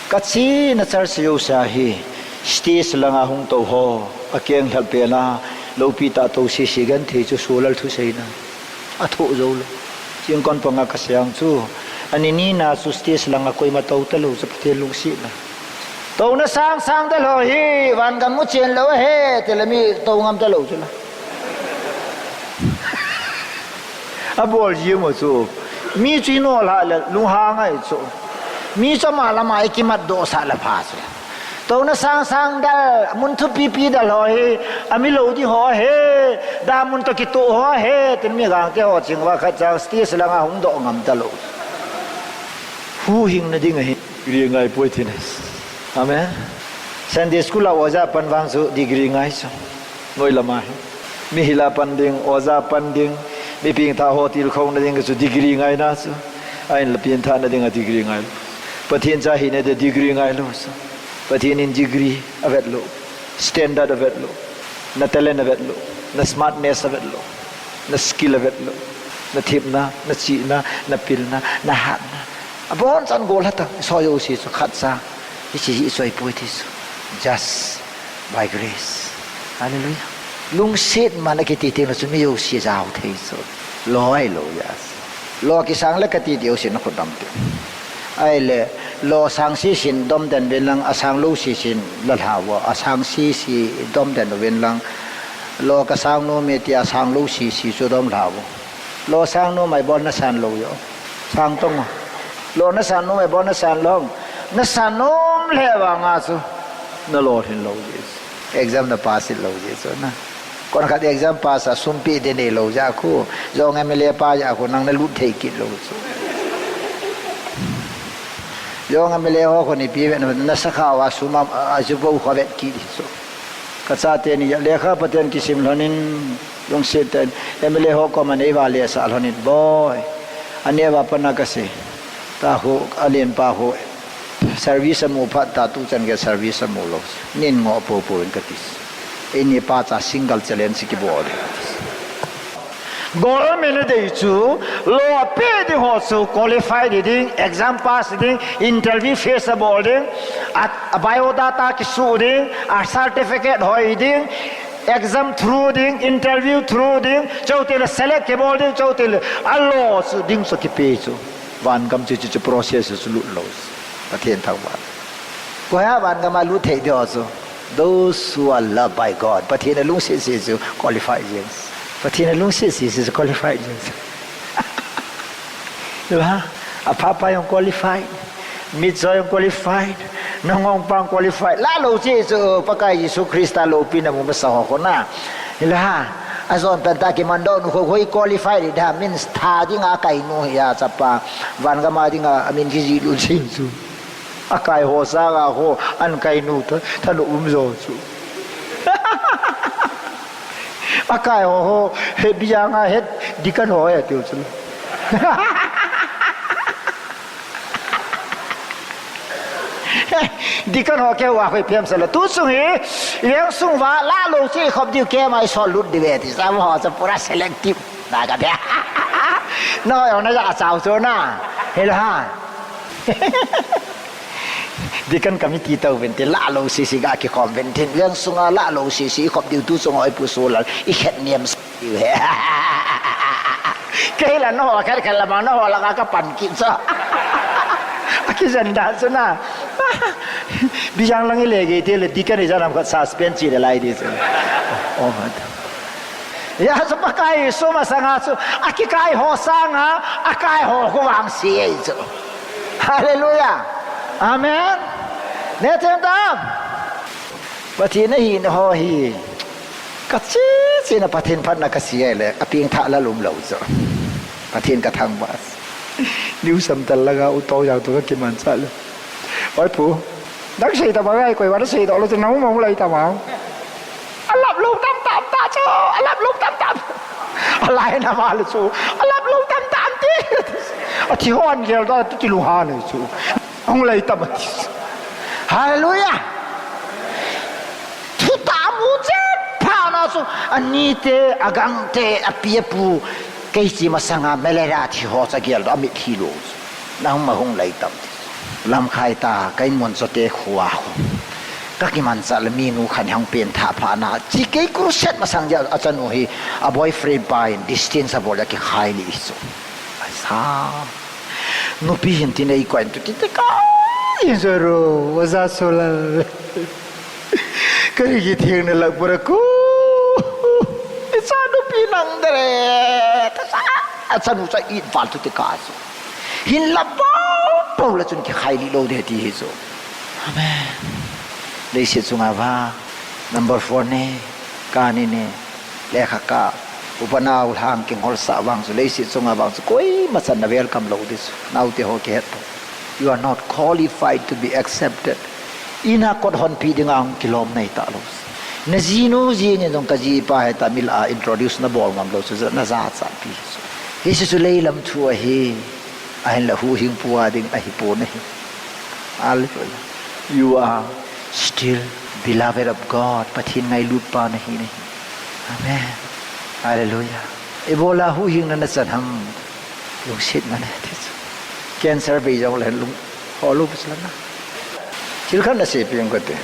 Ka chi na church yo sa hi. Stage langa hung to ho. A keng lhal pe na. Lopi ta to si si gan thei chu sulal thu sei na. A thoh zo lo. Chingkon panga ka siang chu. Ani ni na chu stage langa koima to ta lo chu Pathen lungsetna. Tona sang sang ta lo hi, van gam mu chen lo he, te le mi to ngam ta lo chu la. A bol ji mo chu. Mi chu no la le, lung ha ngai chu. Mi chu ma la ma i ki mat do sa la pha chu. Tona sang sang dal, mun thupi pi dal ho hi, a mi lo di ho he, da mun to ki to ho he, tin mi gang te ho ching va khat chang stage langa hung do ngam ta lo. Hu hing na ding a hi, degree ngai poi tin. Amen. Sunday school a oja pan vang chu degree ngai chu. Noi lama hi. Mi hila pan ding, oja pan ding, mi ping tha ho til khong na ding chu degree ngai na chu. Ain la pin tha na ding a degree ngai. Pathen cha hi ne de degree ngai lo chu. Pathen in degree a vet lo. Standard a vet lo. Na talent a vet lo. Na smartness a vet lo. Na skill a vet lo. Na thipna, na chihna, na pilna, na hatna. A bon chan gol hata. So yo si chu khat cha. Hichi hi soi poi ti chu. Just by grace. Hallelujah. Lungset man a kiti ti na chu mi yo si jao thei chu. Lo ai lo ya. Lo kisang le kati ti yo si na khut dam ti. Ai le, lo sang si sin dom den vin lang, a sang lo si sin la hla vo, a sang si si dom den vin lang, lo ka sang nu mi ti a sang lo si si chu dom hla vo. Lo sang nu mai bol na san lo yo. Sang tong. Lo na san nu mai bol na san lo. Na san nom le vang a chu. Na lo hin lo ji. Exam na pass lo ji chu na. Kon khat exam pass a sum pi de nei lo ja khu. Jong M L A pa ja khu nang na lut thei kit lo chu. Jong M L A ho khu ni pi ve na sa kha wa sum a, a ju bo kho vet kit chu. Ka cha te ni ja lekha Pathen kisim lhonin lungset ten M L A ho ko ma nei va le sa lhonin boi. Ane va pa na ka se. Ta khu a len pa khu. Service a mu phat ta tu chan ke service a mu lo. Nin ngo po po in ka ti. Ini pa cha single challenge ki bol. Government a dei chu lo a pe ding ho chu qualify ding, exam pass ding, interview face a bol ding, a, a biodata ki su ding, a certificate hoi ding, exam through ding, interview through ding, chau te le select ki bol ding, chau te le a lo chu ding chu ki pe chu. Van gam chu chu chu process chu lut lo. Pathen thangvah. Koiya van gam a lut thei ding chu. Those who are loved by God. Pathen a lungset se chu qualify jeng. Pathen a lungset se chu qualify jeng. Ba, a papa jong qualify. Mitcho jong qualify. Nangong pang qualify. La lo che chu Pakai Jesu Christa loupina mu masa ho kho na. Hila. A jon pen ta ki man do nu kho kho qualify di da means tha ding a kai nu ya chapa. Van gam a ding a min ki ji lu jing chu. A kai ho sanga ho, an kai nu tha, tha nu um jo chu. A kai ho ho, he bia nga he, deacon ho he tiu chu. Deacon ho ke wa khoi pem sa la. Tu sung hi, yang sung va la lo chi khop diu ke mai so lut di ve ti. Sa ho cha pura selective. Na ka dia. No, yo na ja chau chu na. Hila ha. Deacon committee tau vin te la lo si si ga ki khom vin tin veng sunga la lo si si khop diu tu sunga oi pu su lal i khet niam si diu he. Kei la no khat khat la ma no la ka pan ki cha. A ki jan da su na. Bijang lang i le ge te le deacon i jan am khat suspend chi le lai di su. Oh, oh. Ya chu Pakai Jesu masanga chu, a kikai ho sanga, a kai ho khu vang si ei chu. Hallelujah. Amen. Ne them tam. Pathen a hina ho hi. Ka chi chi na Pathen phat na ka si ei le, a ping tha la lum lo chu. Pathen ka thangvah. Niu sam tal la ga u to yang to ka kiman cha le. Oi pu. Nang sei ta ma ngai koi wa sei ta lo chu nang mo lai ta ma. A lap lo tam tam ta chu, a lap lo tam tam. A lai na ma le chu, a lap lo tam tam ti. Athi hon gel da tu ti lu ha nei chu. Hung lai tam ati. Hallelujah. Thu ta mu chet pha na chu. Ani te, agang te, api apu. Kei chi masanga malaria thi ho cha gel da mit thi lo. Na hung ma hung lai tam ti. Lam khai ta, ka in mun cho te khua ho. Ka ki man cha le mi nu khan hang pen tha pha na. Chi kei crusade masang ja a chanu hi. A boyfriend pa in distance a bol a ki khai li chu. Ai sa. Nupi hin tin ei koin tu tin te ka. Yin zo ro, wa za so la. Ka ri ki thing na lak pura ku. Sa nupi nang dere. Ta sa. A chanu cha i val tu te ka so. Hin la pau, pau la chun ki khai li lo de ti hi so. Amen. Leiset chunga va. Number four ne. Ka ni ne. Lekha ka, upa nau hang kingol sa vang chu, leiset chunga vang chu, koima chan na welcome lo ti chu. Nau te ho kihet to. You are not qualified to be accepted. Ina kot hon pi dinga hung kilom nei ta lo. Na ji nu ji ni jong ka ji pa he ta mil a introduce na bol ngam lo chu, na ja cha pi chu. Hi chu, chu leilam thu ahi, ahin la huhhingpu a ding ahi po na hi. Hallelujah. You are still beloved of God. Pathen ngailut pa na hi na hi. Amen. Hallelujah. Ibola huhhingna na chan ham. Lungset man e ti chu. Cancer bei jong le lung ho lo pus la na. Thil khat na sei pi jong ka te.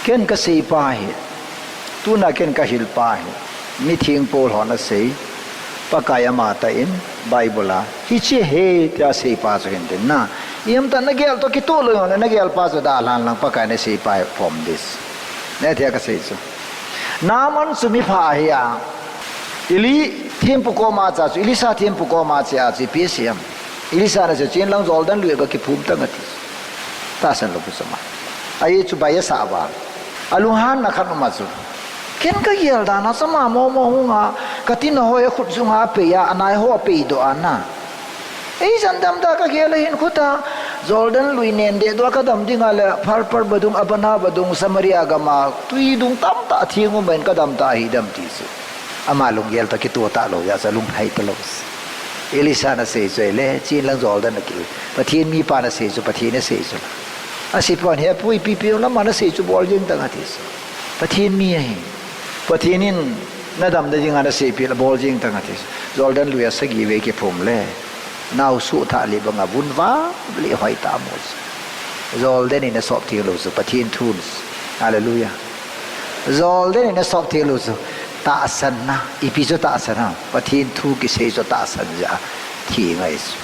Ken ka sei pa hi. Tuna ken ka hil pa hi. Mi theng pol ho na sei. Pakai ama ta in Bible a. Hi chi he ti a sei pa chu hin tin na. Iam ta na gel to ki tu lo na gel pa chu da lan lang Pakai na sei pa hi from this. Ne thia ka sei chu. Naaman chu mi pha hi a. Eli thempu koma cha chu, Elisa thempu koma cha chu, ipi asei em. Elisa na chu, chen lang Jordan lui a ka kiphum tang ati. Tahsan lou pu chu ma. Ahi chu bai asa va. Alunghan na khat ma chu. Ken ka gel dan a chu ma mo mo hung a, ka tin hoi khut jung a pei a, anai ho pei doh a na. Ei, jan dam ta ka gel a hin khuta, Jordan lui nen de dua ka dam ding a le, phar phar vadung, Abana vadung, Samaria gam a, tui dung tam ta, thing um in ka dam ta hi dam ti chu. Ama lunggel ta kito ta lo, ya cha lung hai ta lo. Elisa na sei chu le, chen lang Jordan a ki. Pathen mi pa na sei chu, Pathen na sei chu. A sei pon he, pui pi pi, la ma na sei chu bol jing ta nga ti chu. Pathen mi ahi. Pathen in na damna dinga na seipeh la bol jing tang ati. Jordan lui a sagi vei kiphum le. Nau suh thah le banga vun va le hoi ta mo. Jordan in na sop theng lou chu Pathen thu. Hallelujah. Jordan in na sop theng lou chu tahsan na. Ipi chu tahsan na. Pathen thu kisei chu tahsan ja. Thi ngai chu.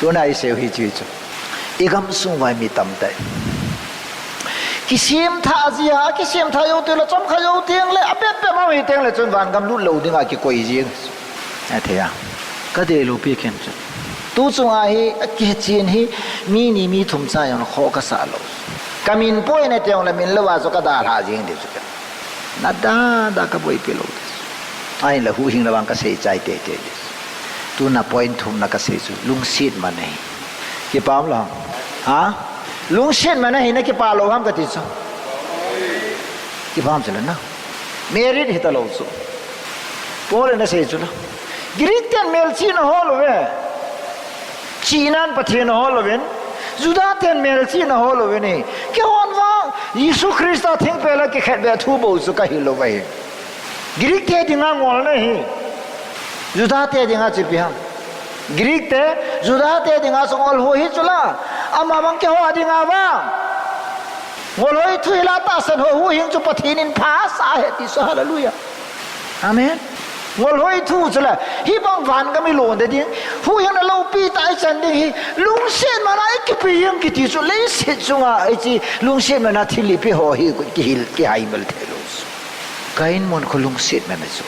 Tuna i sei hi chu chu. I gamsung vai mi tam tai. Kisem tha ji a, kisem tha jou teng le, chom kha jou teng le, a pet pet ma hi teng le, chun van gam lut lou ding a kikoi jing. A thei a. Ka dei lou pi khen chu. Tu chung a hi, a kichen hi, mi ni mi thum cha jong kho ka sa lou. Ka min poi na teng le min lou a chu ka dalha jing di chu. Na da, da ka boipi lou. Ahin la huhhingna vang ka sei chai tei tei. Tuna point thum na ka sei chu, lungset man ahi. Kipah lou ham? Ha? Lungset man ahi na kipah lou ham ka ti chu. Kipah chu la na. Merit hi ta lou chu. Paul in a sei chu la. Greek ten melchihna ho lou ve. Chihnan Pathen a hol uvin, Juda ten melchihna hol uvin hi. Kihon vang, Jesu Christa thingpel a kikhetbeh thu bou chu ka hil uve. Greek te dinga ngolna hi. Juda te dinga chu ipi ham. Greek te, Juda te dinga chu ngol ho hi chu la. Ama bang keiho dinga vang. Ngol ho hi thu hi la tahsan ho huhhing chu Pathen in phasah ahi ti chu, hallelujah. Amen. Ngol ho hi thu chu la, hi bang van gam i lon de ding, huhhingna loupi tah i chan ding hi, lungset man a i kipe jeng kiti chu, leiset chunga i chi, lungset man a thil i pe ho hi, kihil, kihai mel thei lou chu. Ka in mun khu lungset man a chu.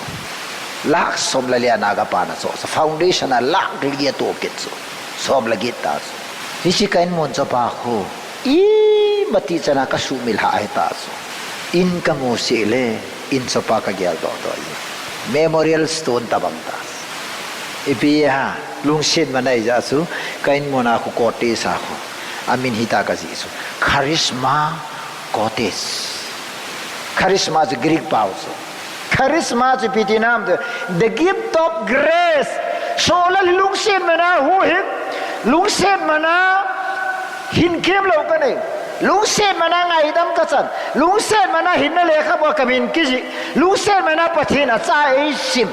Lakh som le li a na ka pa na chu, foundation a lakh li a to kit chu. Som le get ta chu. Hi chi ka in mun chu pa khu. Imatih chana ka sumil ha ahi ta chu. In ka mu sih le, in chopa ka gel doh doh e. Memorial stone tabang ta. Ipi ha, lungset man ahi ja chu, ka in muna khu kote sa khu. Amin hita ka ji chu. Charisma cottage. Charisma chu Greek pau chu. Charisma chu ipi ti nam chu, the gift of grace. Soh le lungset man a huhhing. Lungset mana hin kemlou kanei. Lungset mana ngaidam kachan. Lungset mana hinna lekhabu a kamin kijih. Lungset mana Pathen acha eisim.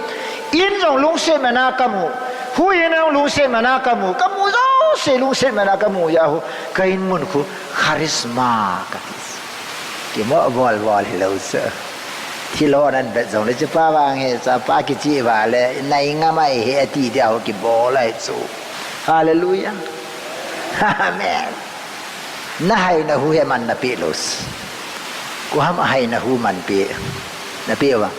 In jong lungset mana kamu. Huhhingna jong lungset mana kamu. Kamu jouse lungset mana kamu jeh a hu. Ka in mun khu charisma kati. Kimo bol bol hilou chu. Thilhon ahin vet jongle chu pa vang hi, chapa kichih vale, nai ngam ahi ati dia ho kibol ahi chu. Hallelujah. Amen. Na haina hu hi aman napeh lou. Koi ham haina hu man pe. Napeh uva.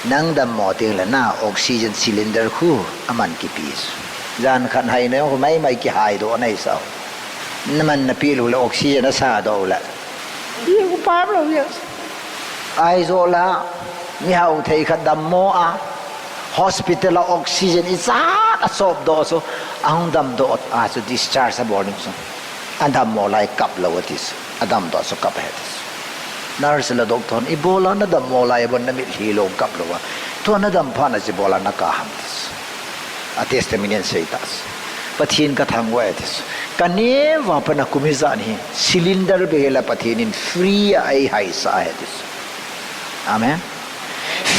Nang dammo teng le na oxygen cylinder khu aman kipe. Jan khat haina khu maimai kihaidoh nai sao. Naman napeh lou le oxygen asa doh le. Iu pam lou ya. Aizawl a, mihao thei khat dammo a, hospital a oxygen ichat a chop doh chu, ahung damdoh a chu discharge abol ning chu. Adammo lai kap lou ati chu, adamdoh chu kap ahi ati chu. Nurse le doctor hon, ibola nadammo lai abon namitlhi lou kap lou a. Tua nadam phat na chu ibola nakap ham ati chu. A testimony in asei tah. Pathen kathangvah e ati chu. Kaneo a pat na kum ijat hi cylinder beh hile Pathen in free a eihaisah ahi ati chu. Amen.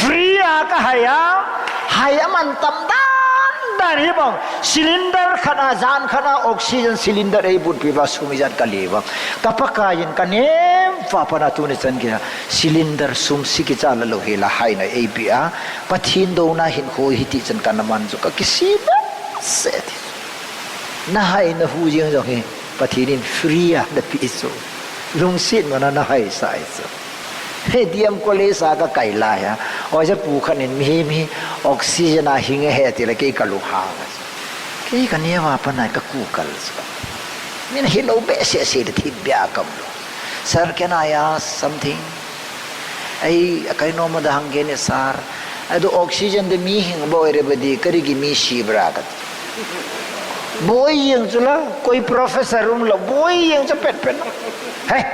Free a kahai a, hai aman tam dan dan hi bang. Cylinder khat a, jan khat a oxygen cylinder eibulpi uva sum ijat kale uva. Ka Pakai in kaneo a pat na tuni chan geiya cylinder sum seh kicha la lou hila haina eipeh a. Pathen douna hinkho hiti chan kana man chu kakisih behseh ati. Na haina hu jeng jong hi Pathen in free a napeh chu. Lungset mana nahaisah ahi chu. He D M college a kakai lai a. Oja pu khat in mihem hi oxygen a hing ahi atile kei kalunghang ahi chu. Kei kaneo a pat na kaku kal chu. Min hilou behseh seh le thim beh a kaum lou. Sir, can I ask something? Ei, akai nom a da hang gen e sir. Adu oxygen de mi hing boi re badi, kari ki mi si bra kat. Boi jeng chu la, koi professor umlou, boi jeng chu pet pet. Hey,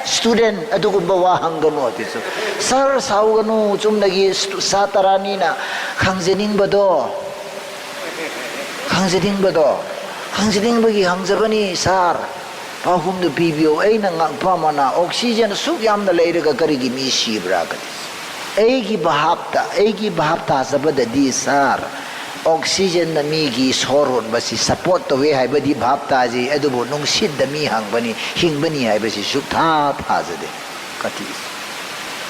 student, adu kum ba wa hang ganu ati chu. Sir, sao ganu, chum nagi stu-, satarani na, khang jening ba do. Khang jening ba do. Khang jening ba ki hang jabani, sir. Pahum du P B O, eina ngak pha mana, oxygen suk yamna leire ka kari ki mi si bra kati. Eiki bhap tah, eiki bhap tah sa ba da di sir. Oxygen na mi ki sorun ba si support to ve hai ba di bhap tah ji, edu bu nungsit da mi hang bani, hing bani hai ba si suk tha tha ja de. Kati.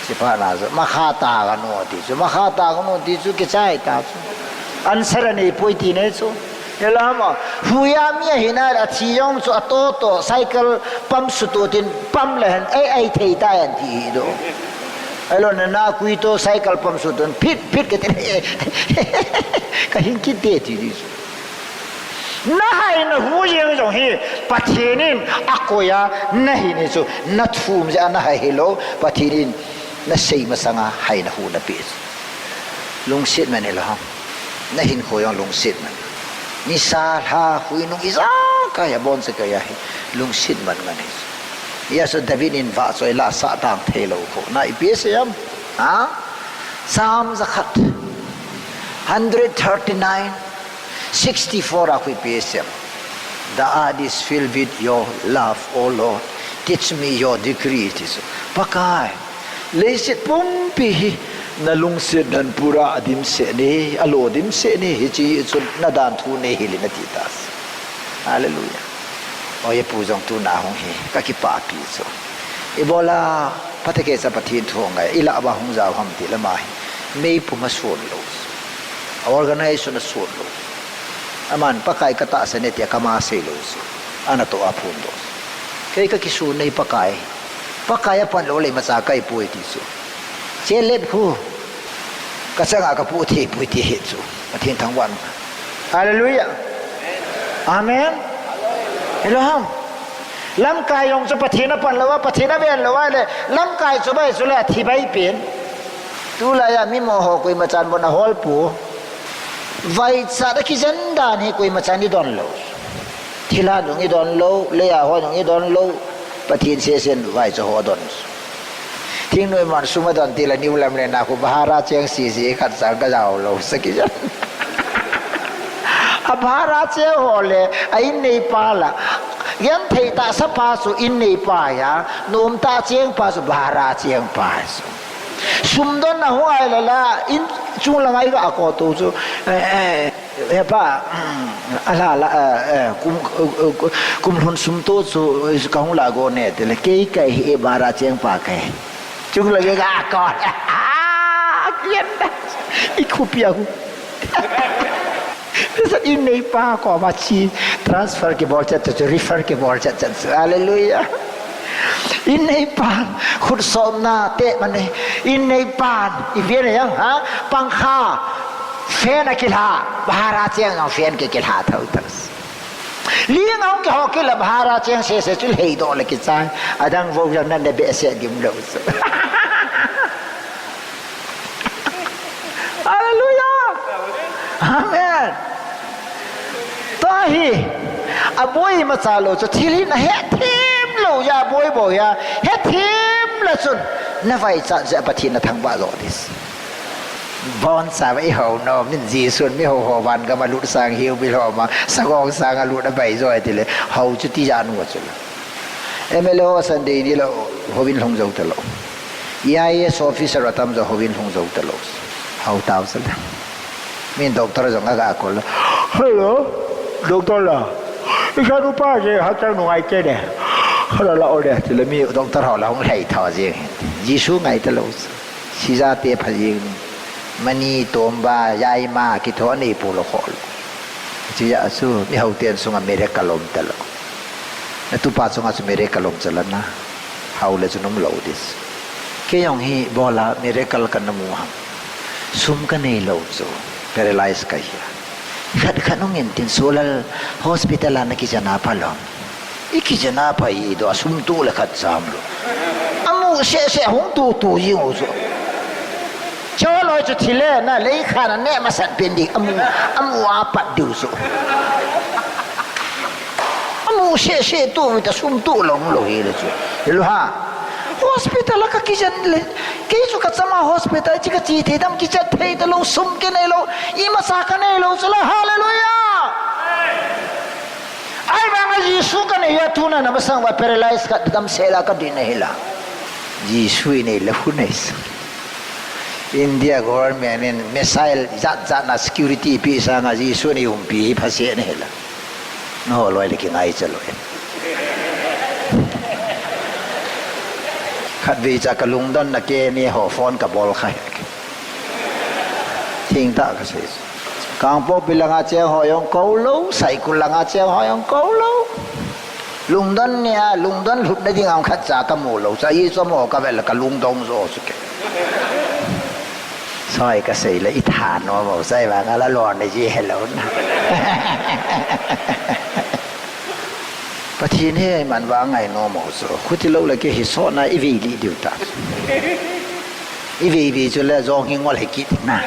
Sipana jo, makha ta kanu ti chu, makha ta kanu ti chu, kichai ta chu. Answer anei poi ti ne chu. Hello, ma. Huya mi ahina, athi jong chu ato to, cycle pump sutu tin pump le hen, ei, ei thei ta yan ti hi do. Hello, na, na kui to cycle pump sutu tin, phit, phit ka ti. Ka hing kit te ti di chu. Na haina hu jeng jong hi, Pathen in akoi a, na hin hi chu, na thum jeh a na hai hilou, Pathen in na sei masanga haina hu na pe chu. Lungset man hilou ham. Na hinkho jong lungset man. Nisa lha hui nung ijakai a bon se kai a hi lungset man ngan hi. Hijeh a chu David in vahchoi la sah tang thei lou khu. Na ipi asei em? Ha? Psalm jakhat. Hundred thirty-nine, sixty-four a khu ipi asei em? The earth is filled with your love, O Lord. Teach me your decree, ti chu. Pakai, leiset pumpi hi na lungset dan pura a dimset ni, a lo dimset ni, hiche chun na dan thu nei hil in ati ta. Hallelujah. Oi, pu jong tuna hung hi, ka kipah pi chu. Ibola, phatecha Pathen thu ngai, ilah uva hung jao ham ti lama hi. Meipum a sun lou. A organization a sun lou. Aman, Pakai ka tahsan e tia kama sei lou chu. Ana toh a phun doh. Kei ka kisun nei Pakai. Pakai a pan lou le imacha kai poi ti chu. Che lep khu. Ka changa ka pu thei poi ti hi chu. Pathen thangvah. Hallelujah. Amen. Hello ham. Lamkai jong chu Pathen a pan lou a, Pathen a ven lou a le. Lamkai chu bai chu le athi bai pen. Tulai a mi moho koima chan bon a hol pu. Vaichat a kijen dan hi koima chan i don lou. Thilha jong i don lou, leiya ho jong i don lou. Pathen sesen vaicha ho don. Thingnoi man sum a don ti la niu lam le na khu bahara cheng sisi khat chan ka jao lou sa kijen. A bhara cheng ho le, a in neipa la. Genthei tahsa pa chu in neipa ahi a, nom tah cheng pa chu bhara cheng pa ahi chu. Sum don a hung ai la la, in chung lang a i ga ko tu chu. Eh, eh, eh, pa, mm, a la la, eh, eh, kum, eh, eh, kum lhun sum tu chu, eh, ka hung la go ne, te le, kei ka hi, eh, bhara cheng pa ka hi. Chung lang a ga ko. Ah, kian da. I khu pia hu. Sa in neipa koma chi transfer kibol chet chet, refer kibol chet chet. Hallelujah. In neipan khut somna te mane. In neipan i vien yang ha, pangkha, fan a kilha, bhara cheng ang fan ke kilha thau tas. Ling ang ke ho kila bhara cheng se se chul hei do le kichai. Adang vo yang nan de be se dim lo. Hallelujah. Amen. Tua hi, a boi ma cha lo chu thil hi na he thim lo ya, boi bo ya, he thim la chun, na vai cha ja Pathen na thang ba lo dis. Bon sa vai ho no, min Jesu mi ho ho van ga ma lut sang hiu bi lo ma, sa gong sang a lut a bai jo ai ti le, ho chu ti ja nu chu. M L A ho Sunday ni lo, hovin lhung jou ta lo. E I A S officer atam jo hovin lhung jou ta lo. Hau tau sa la. Min doctor jong aga call la. Hello, doctor la. I ka rupa je ha chang nu ngai ke ne. Hala la o le, ti le mi doctor ho la hung lhai tha je. Jesu ngai ta lo. Sija te pha jing, mani tomba, yaima, kitho nei pu lo kho lo. Chuja chu, mi hau ten sunga miracle om ta lo. Na tupa chunga chu miracle om cha la na. Hau le chu num lo dis. Kei jong hi bola miracle ka na mu ham. Sum ka nei lo chu, paralyze ka hi a. Khat khat nung in tin Solal hospital a na kijana pha lo. I kijana pha i do a sum tu le khat cham lo. Amu se se hung tu tu jing u chu. Cho loi chu thile na lei khan a ne ma san pen di amu, amu a pat diu chu. Amu se se tu mi ta sum tu long lo hi le chu. Lo ha. Hospital a ka kijan le. Kei chu ka chama hospital chi ka chi thei dam kichat thei ta lo sum ke nei lo. I ma sa ka nei lo chu la hallelujah. Ai vang a Jesu ka nei a tuna na masang va paralyze ka dam se la ka din na hi la. Jesu i nei le hu nei sa. India government in missile jat jat na security pi sanga Jesu nei umpi hi phase nei la. No loi le ki ngai cha loi. Khat vei cha ka lungdon na ke ni ho phone ka bol kha he. Thing ta ka sei. Kangpokpi langa cheng ho jong kou lou, Saikul langa cheng ho jong kou lou. Lungdon nia, lungdon lhut na ding ang khat cha ka mu lou, cha i chom ho ka vel ka lungdong jo chu ke. Soi ka sei le i tha nom mo, sai vang a la lon ne ji hello na. Pathen hi man vang ngai nom mo chu. Khuti lou le ke hi so na i vei li diu ta. I vei vei chu le jong hi ngol he kit na.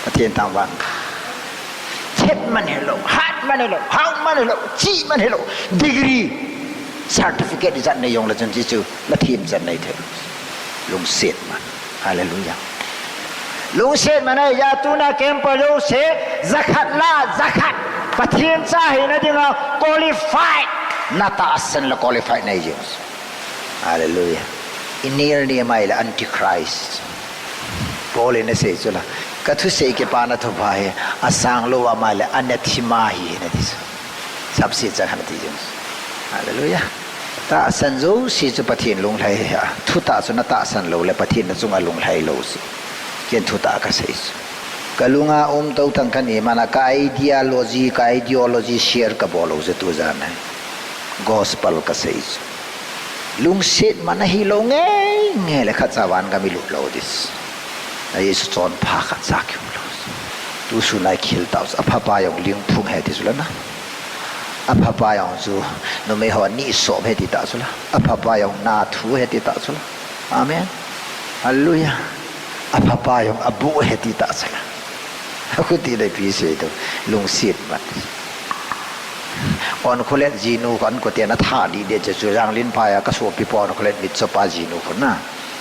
Pathen thang vang. Chet man hello, hat man hello, hau man hello, chi man hello, degree, certificate jat nei jong le chun chi chu, na thim jat nei thei. Lungset man. Hallelujah. Lungset man a, ya tuna camp a lungset, jakhat la, jakhat. Pathen cha hina dinga qualified. Na tahsan la qualified nei jong. Hallelujah. I nel ni amai la antichrist. Paul in asei chu la. Ka thusei kipana thupha hi, asang lou amai la anathema hi na ti chu. Sapsi cha khana ti jong. Hallelujah. Tahsan jouse chu Pathen lunglhai hi a. Thutah chu na tahsan lou le Pathen na chunga lunglhai lou chu. Ken thutah ka sei chu. Ka lunga um tou thang khan i mana ka ideology, ka ideology share ka bol lou chu tu jan a. Gospel ka sei chu. Lungset man ahi lou nge, nge le khat cha van ka mi lut lou dis. A Jesu chonpha khat cha ki um lou. Tu sun a khel tau, a phapa jong lingphung he ti chu la na. A phapa jong chu numei ho ni som he ti ta chu la. A phapa jong na thu he ti ta chu la. Amen. Hallelujah. A phapa jong a bu he ti ta chu la. A khuti le pi se tu. Lungset man. Onkholet jinu kho an ko te na tha di de che chu jang lin pa ya ka sopi pa Onkholet mit cho pa jinu kho na.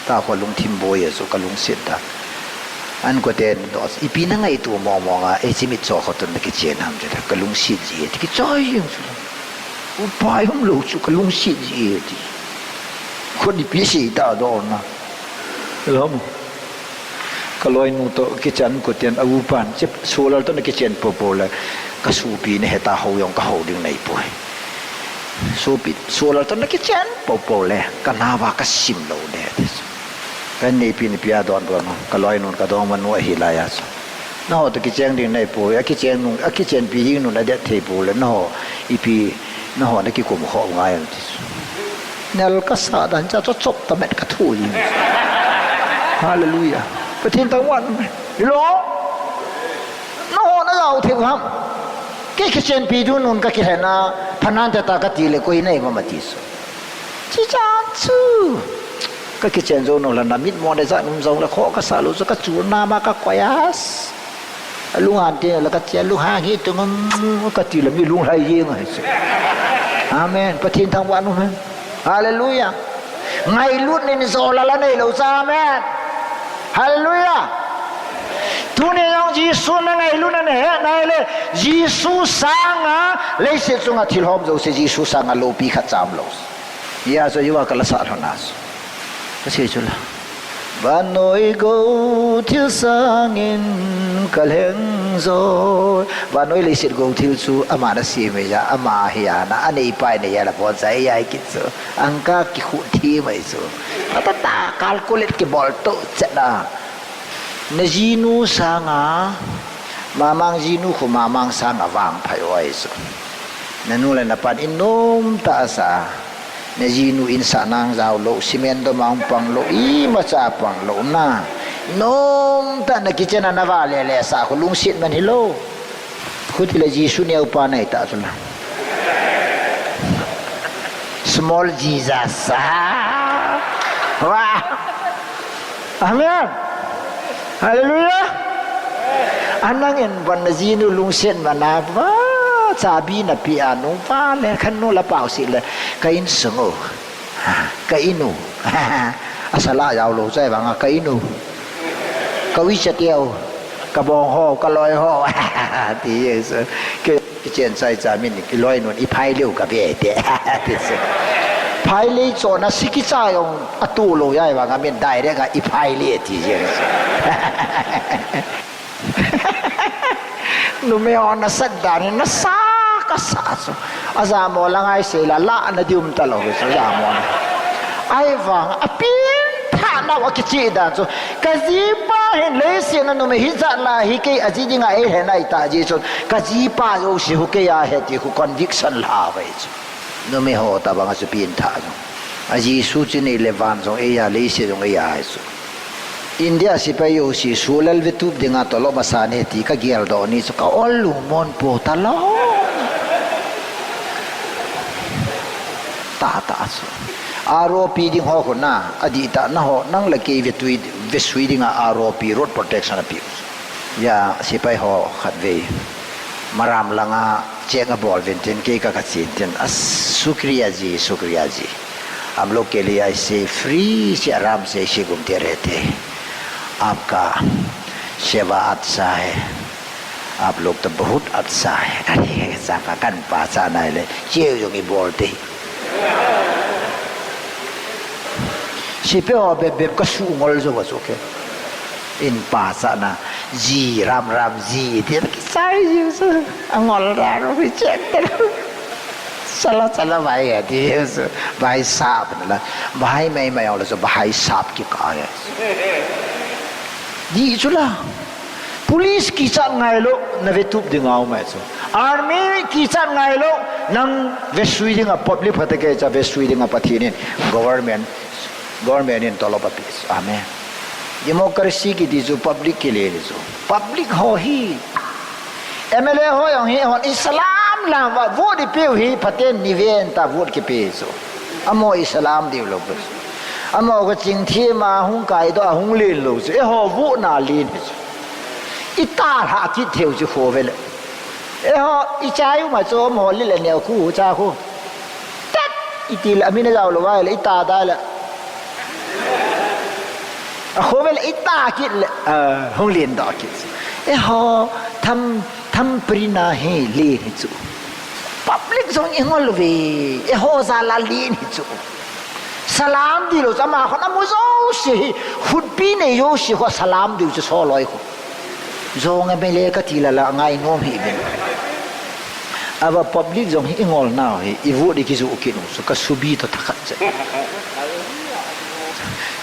Ta kho lungthim boi a chu ka lungset ta. An koten doh, ipi na ngaito mong mong a, eh, chimit cho khotun na kichen ham chu, ka lungset ji e, ti kichai jing chu. Upai umlou chu, ka lungset ji e, ti. Khut ipi sei ta doh na. Lom. Ka loinu toh kichen koten a upan, che, Solal toh na kichen popo le, ka sopi na heta hou jong ka hou ding nei poi. Sopi, Solal toh na kichen popo le, ka nava ka sim lou de, ti chu. Ka neipi ni pia don don, ka loinun ka dongmanu ahi lai a chu. Nangho toh kicheng ding nei poi, a kicheng nun, a kichenpi ding nun a det thei poi le, nangho ipi, nangho na kikum kho ngai am ti chu. Nel ka sa dan cha chop chop ta met ka thu ding. Hallelujah. Pathen thangvah. Hilo. Nangho na jao thei u ham. Kei kichenpi ding nun ka kihen a, phanan te ta ka ti le koi nei ma ma ti chu. Chichan chu. Ka kichen jou nung le na mit mo le ja num jong le kho ka sa lou chu ka chu na ma ka koi as. A lung han te le ka che lung hang hi tu ngam ka ti le mi lunglhai jeng ahi chu. Amen. Pathen thangvah nu hen. Hallelujah. Ngailut nin jo la la nei lou cha. Amen. Hallelujah. Tuni jong Jesu na ngailut na nei he nai le Jesu sanga leiset chunga thil hom jouse Jesu sanga loupi khat cham lou. Hia chu iva ka la sa lhon a chu. Ka sei chu la. Vannoi gou thil sangin ka lheng jo. Vannoi leiset gou thil chu ama na sem e ja, ama hi a na, a neipa nei a la pon sa e ja kit chu. Ang ka kikhu thi mai chu. Ta ta ta calculate kibol to chet na. Na jinu sanga, mamang jinu khu mamang sanga vangphai o ahi chu. Na nu le na pan in nom ta asa. Na jinu in sa nang jao lou, cement dom a hung pang lou, imacha pang lou na. Nom ta na kichen a na va le le sa khu lungset man hilou. Khuti le Jesu neo pa nai ta chu na. Small Jesus. Ah. Wah. Amen. Hallelujah. Anang in ban na jinu lungset mana va chabi na pi anu va le khan nu la pau si le ka insung u. Ka inu. Asala jao lou chai vanga ka inu. Ka wi cha teo. Ka bong ho, ka loi ho. Ti Jesu. Ke Kichen chai cha min i loi nun i phai leu ka ve te. Ti se. Phai lei chona siki cha jong atu lou jai vanga min direct a i phai le ti je. Numei hon na sat dan in na sa ka sa chu. Ajamo la ngai sei la la na dium ta lou chu jamo na. Ahivang a pin tha nau a kichi dan chu. Ka jipa hin leiset a numei hijat la hi kei a ji dinga ei he nai ta ji chun. Ka jipa jouse khu kei a he ti khu conviction la vai chu. Numei ho tabang a chu pin tha chu. A Jesu chu nei le van jong ei a leiset jong ei a chu. India sipai jouse Solal vetup dinga tolop a sa ne ti ka gel doh ni chu ka ol lungmon po ta lou. Ta ta chu. Aropi ding ho khu na, adih ta na ho, nang le kei vetui, vesui dinga aropi road protection a pi. Ya, sipai ho khat vei. Maram langa cheng a bol vin tin, kei ka ka chin tin. A, shukriya ji, shukriya ji. हम लोग के लिए ऐसे फ्री से आराम से ऐसे घूमते रहते हैं। आपका सेवा अच्छा है। आप लोग तो बहुत अच्छा है। अरे, साफा कन पाचा ना ले, चेव जोंगी बोलते। Sipe ho bep bep ka su ngol jo va chu ke. In pa sa na ji ram ram ji ti ki sai ji su. A ngol ra ro ri chek te. Chala chala bhai hai ti su. Bhai sahab na la. Bhai mai mai la su bhai sahab ki ka ya. Di chu la. Police kichat ngai lou, na vetup ding a um ahi chu. Army kichat ngai lou, nang vesui dinga public phatecha vesui dinga Pathen in government, government in tolop ape chu. Amen. Democracy kiti chu public kile le chu. Public ho hi. M L A ho jong hi hon Islam lam va vote ipiu hi phaten ni ven ta vote kipe chu. Amo Islam diu lou chu. Amo ka ching thi ma hung kai to a hung len lou chu. Eiho vote na len hi chu. I ta lha kit theu chu kho ve le. Eiho, i chai u ma chu mo li le neo khu cha khu. Tat, i ti le, a min a jao lo vai le, i ta dai le. Akhovel ita kit le, ah, hung len doh kit. Eiho, tham, thumbprint a hi len hi chu. Public jong ingol uve, eiho jal a len hi chu. Salam ding lou chu, ama khun amu jouse hi, khutpi nei jouse khu salam diu chu soloi khu. Jong a mele kati la la ngai nom hi ben. Ava public jong hi ingol nau hi, i vote i kijoh kit u chu, ka subi to thakhat che.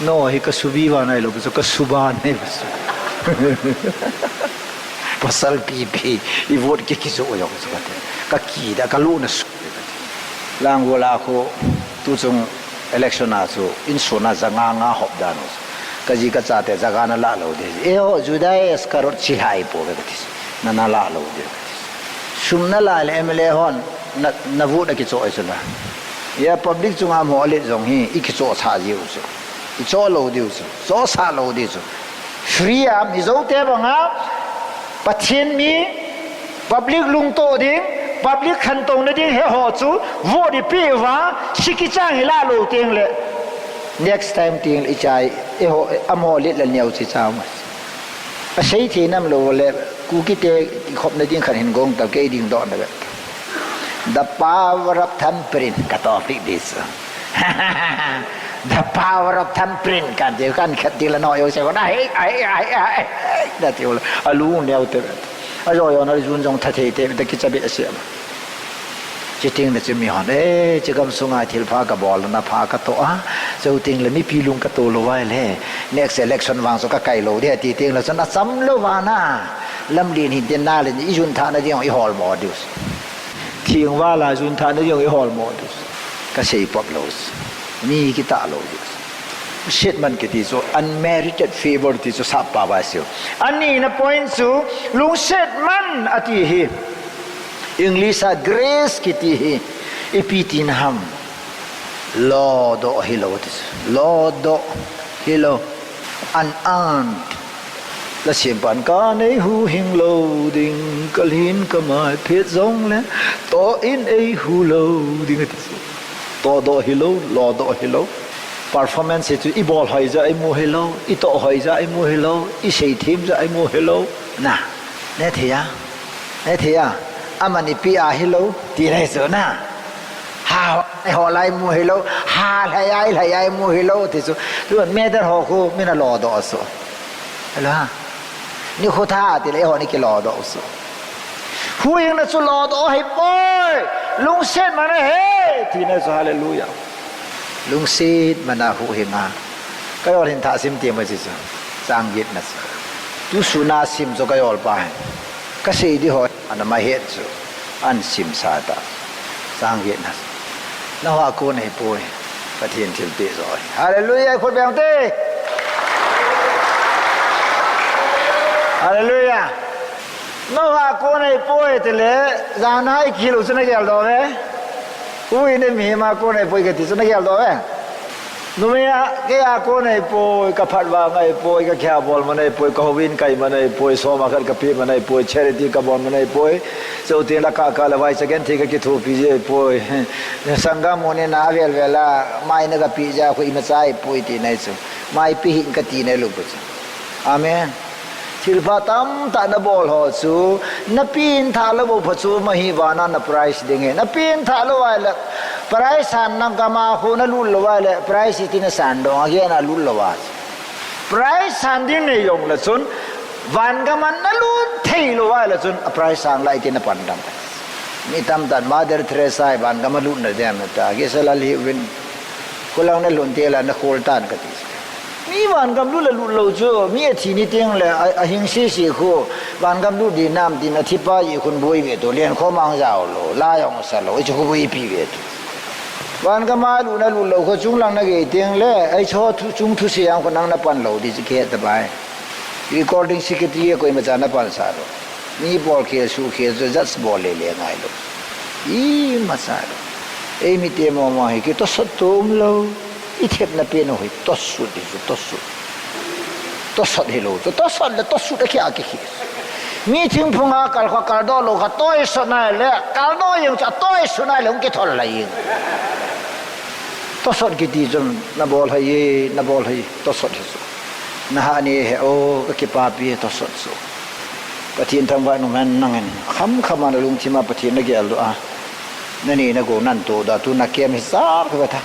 No, hi ka subi va nai lou, chu ka suba nai va su. Pasal pipi, i vote ki kijoh jong chu ka ti. Ka kida, ka luna su. Langol a khu, tuchung election a chu, insung a ja nga nga hop dan u chu. Ka ji ka chate ja nga na la lou ding. Eiho, Judas Iscariot chi hai po ve ka ti. Na na la lou ding ka ti. Sum na la le M L A hon, na, na vote a kichoh chu la. Ya public chunga mo le jong hi, i kichoh sa ji u chu. I choh lou diu chu. Choh sa lou diu chu. Free a, mi jouse banga, Pathen mi, public lungtoh ding, public khantouna ding he ho chu, vote i pe uva, siki chang i la lou teng le. Next time teng le i chai, eiho, amaho le la neo chi chang. A sei thei nam lou le, Kuki te i khopna ding khan hin gong ta kei ding doh na ve. The power of thumbprint, ka topic this. The power of thumbprint, kan ti, kan khat ti la no, yo se, na, hei, hei, hei, hei, hei, na ti, a lu neo te, a jo, yo, na, jun jong tha thei te, ta ki cha be se. Chi ting na chi mi hon, eh, chi gam sunga thil pha ka bol, na pha ka to a, chu ting le mipi lung ka to lou vai le, next election vang chu ka kai lou de, ti ting le chu na cham lou va na, lam lin hin tin na le, i jun tha na ding, i hol mo diu. Thing vala jun tha na ding i hol mo tu. Ka sei pop lou. Mi ki ta lou. Set man kiti chu unmerited favor ti chu sap pa ba siu. Ani na point chu lungset man ati hi. English a grace kiti hi. Ipi ti na ham. Lo do hi lo ti chu. Lo do hi lo. Unearned. La siam pan ka nei hu hing lo ding, ka lhin ka mai phet jong le, to in ei hu lo ding ati. To do hi lo, lo do hi lo. Performance hi chu i bol hoi ja i mu hi lo, i to hoi ja i mu hi lo, i sei thim ja i mu hi lo. Na, ne thei a, ne thei a, aman i pi a hi lo, ti nei chu na. Ha, ho lai mu hi lo, ha, lai ai, lai ai mu hi lo, ti chu. Tu matter ho khu, min a lo do chu. Hello, ha? Ni khu tha ti le ho ni ki lo do su. Hu hing na chu lo do hi poi. Lungset man a he. Ti na chu hallelujah. Lungset man a hu hing a. Ka yol hin tha sim ti ma chi chu. Chang git na chu. Tu su na sim chu ka yol pa hin. Ka sei di ho. Ana ma het chu. An sim sa ta. Chang git na chu. Na hoa ko nei poi. Pathen thilpeh jo hi. Hallelujah, khut beng te. Hallelujah. Na hoa ko nei poi te le, jana i kilo chu na gel do ve. Ui ne mi ma ko nei poi ka ti chu na gel do ve. Numei a, kei a ko nei poi, ka phat va ngai poi, ka kya bol ma nei poi, ka hovin kai ma nei poi, soma khat ka pe ma nei poi, charity ka bol ma nei poi. Chau tin la ka ka la vai chagen thi ka kithopi je poi. Sangam mone na vel vel a, mai na ka pi ja khu ima chai poi ti nei chu. Mai pi hin ka ti nei lu pu chu. Amen. Thil pha tam ta na bol ho chu, na pin tha lo bo pha chu ma hi va na na price ding e. Na pin tha lo vai le, price han na ka ma khu na lut lo vai le, price ti na san dong a ge na lut lo va. Price san ding nei jong le chun, van ka man na lut thei lo vai le chun, a price san lai ti na pan dam. Mi tam tan Mother Teresa hi van gam a lut na dem ta, Gesa lal hi uvin. Khulang na lut te la na khol tan ka ti. Mi van gam lut la lut lo chu, mi a thi ni teng le a, a hing si si khu, van gam lut di nam din a thi pa i khun boi ve to, len kho mang jao lo, la jong sa lo, i chu khu boi pi ve to. Van gam a lut na lut lo khu chung lang na ge teng le, ai cho thu, chung thu si yang khu nang na pan lo di chu ke ta bai. Recording secretary a koima cha na pan sa lo. Mi bol khel, su khel chu judge bol le le ngai lo. Ima cha lo. Ei mi te mo mo hi ki tosot tum lo. I thep na pe no hi tosot hi chu tosot. Tosot hi lo. Chu tosot le tosot a ki a ki khi. Mi thingphung a kal kho kal do lo kha toi so nai le. Kal do yung cha toi so nai le hung ki thol la yung. Tosot kiti chun na bol hai, na bol hai. Tosot hi chu. Naha ni he o, ka kipapi, tosot chu. Pathen thangvah in umhen, nangin kham kham a na lungthim a Pathen na geldoh a, na nei na gou nan toh da, tu na kem hi jar ka ta.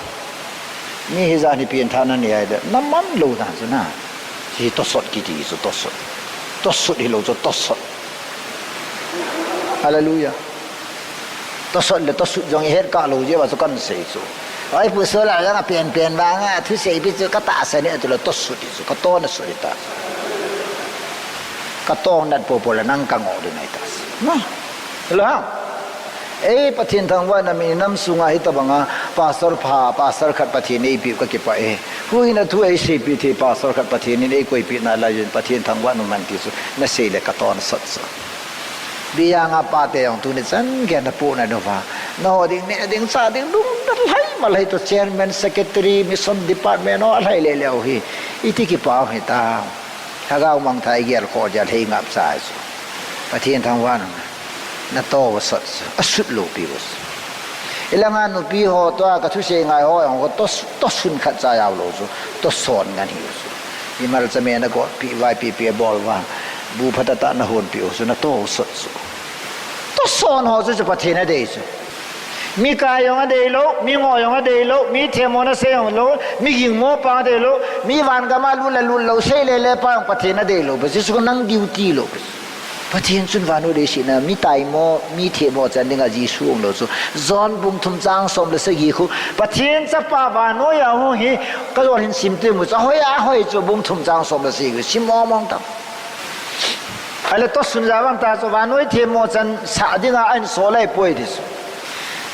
Mi hi jan hi pen tha na nei ai le, na man lou dan chu na. Hi tosot kiti chu tosot. Tosot hi lou chu tosot. Hallelujah. Tosot le tosut jong i het kah lou jeh uva chu kan sei chu. Oi, Pu Sola jong a pen pen vang a, thusei pi chu ka tahsan e, tu le tosut hi chu, ka tona sut hi ta. Ka tong nat popo le nang ka ngoh ding ahi ta. Na. Lo ha. Ei, Pathen thangvah in a mi nam sunga hi tabang a, pastor pha, pastor khat Pathen in eipeh u ka kipah e. Huhhingna thu ei seipi thei pastor khat Pathen in ei koipi nalai jeh in Pathen thangvah in umhen ti chu, na sei le ka tona sot chu. Bia nga pa te jong tuni chan gei na pu na nu va. Na ho ding, ne ding, cha ding, dum na lhai ma lhai to chairman, secretary, mission department ho lhai le le u hi. Iti kipa u hi ta. Lhagao mangthah i gel kho jeh a lhei ngap cha chu. Pathen thangvah in na to va sot chu. A sut lou pi u chu. I langa nupi ho to a ka thusei ngai ho jong ko to, to sun khat cha jao lou chu. To son ngan hi u chu. Mimal chame na got pi vai pi pi bol va. Bu phatah tah na hon pi u chu na to sot chu. To son ho chu chu Pathen a dei chu. Mi kai jong a dei lou, mi ngoh jong a dei lou, mi themmo na sei jong lou, mi gingmo pa a dei lou, mi van gam a lut le lut lou, sei le le pa jong Pathen a dei lou. Ba Jesu nang duty lou. Pathen chun vannoi leiset a mi taimo, mi themmo chan dinga Jesu hung lou chu. John bung thum chang som le sagi khu. Pathen chapa vannoi a hung hi, ka jol hin sim temu chu. Ahoi, ahoi chu bung thum chang som le sagi khu. Sim mong mong tang. Ahile tosun ja vang ta chu vannoi themmo chan sah dinga ahin sol ahipoi ti chu.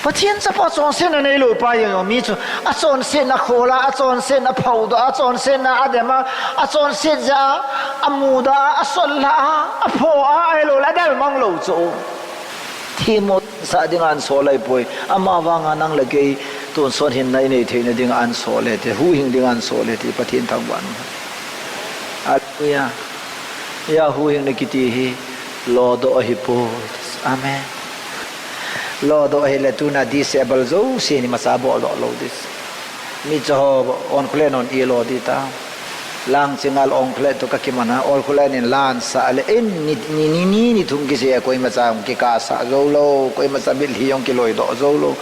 Pathen chapa chonsetna neilou pa jong jong mi chu, achonsetna khol a, achonsetna phaudoh a, achonsetna adem a, achonset jeh a, amudah a, asotlhah a, apho a, ahilou le adalmang lou chu. Themmo sah dinga ahin sol ahipoi. Ama vanga nang le kei tonsot hinna inei theina dinga ahin sol e ti, huhhing dinga ahin sol e ti, Pathen thangvah in. Hallelujah. Hia huhhingna kiti hi lodoh ahipoi. Amen. Lodoh ahile tuna disable jouse in imacha boldoh lou ding. Mitcho ho onkholen hon ilo ding ta. Lang chingal onkholen toh ka kiman a, onkholen in lansah le, in ni, ni, ni, ni, ni thum kisei a koimacha jong kikasah jou lou, koimacha mitlhi jong kiloidoh jou lou.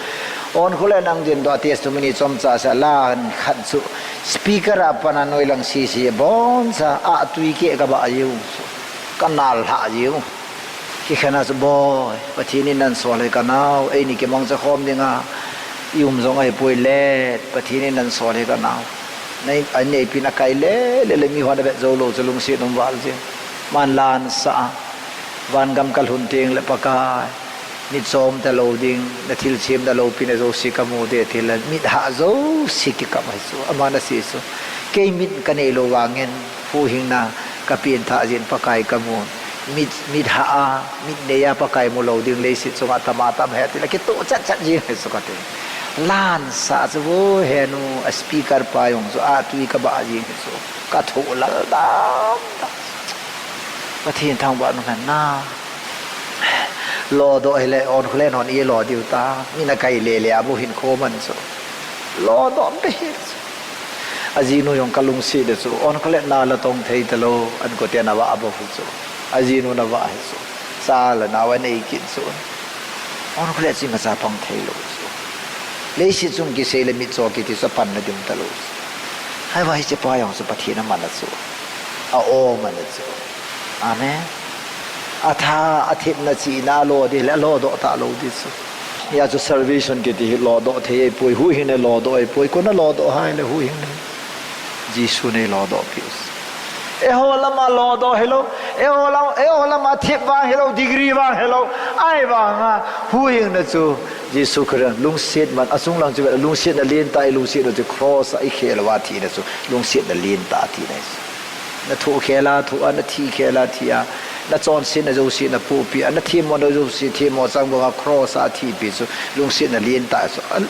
Onkholen in dindoh a testimony chomcha sei a, lan khat chu speaker a pat a noilang sese a boncha a tui keh kabah jiu. Ka nal lhah jiu. Kikhen a chu, Boi, Pathen in nahin sol e ka nao, eini kimangcha khom dinga i um jong ahipoi le, Pathen in nahin sol e ka nao. Nei, a neipin akai le, le, le, mi hon avet jou lou chu lungset um val jing. Aman lansah a, van gam ka lhun teng le Pakai, mit chom talou ding, na thilchem na loupina jouse ka mu ding ti le, mit hah jouse kikap ahi chu, aman asei chu. Kei mit ka neilou vangin, huhhingna ka pengthah jeh in Pakai ka mu. Mit, mit hah a, mit nei a Pakai mu lou ding leiset chunga tam a tam ahi ti le kitoh chat chat jing ahi chu kati. Lansah chu vo henu a speaker pa jong chu a tui kabah jing ahi chu. Ka thoh lal dam dam. Pathen thangvah in umhen na. Lodoh ahile onkholen hon ilo diu ta. Min akai le le a bu hin khoman chu. Lodoh be hi chu. Ajinu jong ka lungset e chu, onkholen na la tong thei talou, an kote na vah a bou hi chu. Ajinu na vah hi chu. Cha le nao anei kit chu. Onkholen chu imacha pang thei lou chu. Leiset chung kisei le mitcho kiti chu apanna ding talou chu. Ahivang hiche pa jong chu Pathen aman a chu. A-o man a chu. Amen. Atha, athepna chihna alo ding le alodoh talou ding chu. Hia chu salvation kiti hi lodoh thei ahipoi, huhhingna lodoh ahipoi, kona lodoh ham le huhhingna. Jesu nei lodoh piu. Eiho lama lodoh hilou, eiho lam, eiho lama thep vang hilou, degree vang hilou, ahivanga huhhingna chu Jesu Christa lungset man, achung lang chu lungsetna lentah, i lungsetna chu cross a i khel uva thina chu lungsetna lentah tina. Na thoh khel a thoh a, na thi khel a thi a, na chonsetna jouse na pohpi a, na themmona jouse themmo chang banga cross a thipi chu lungsetna lentah chu. A,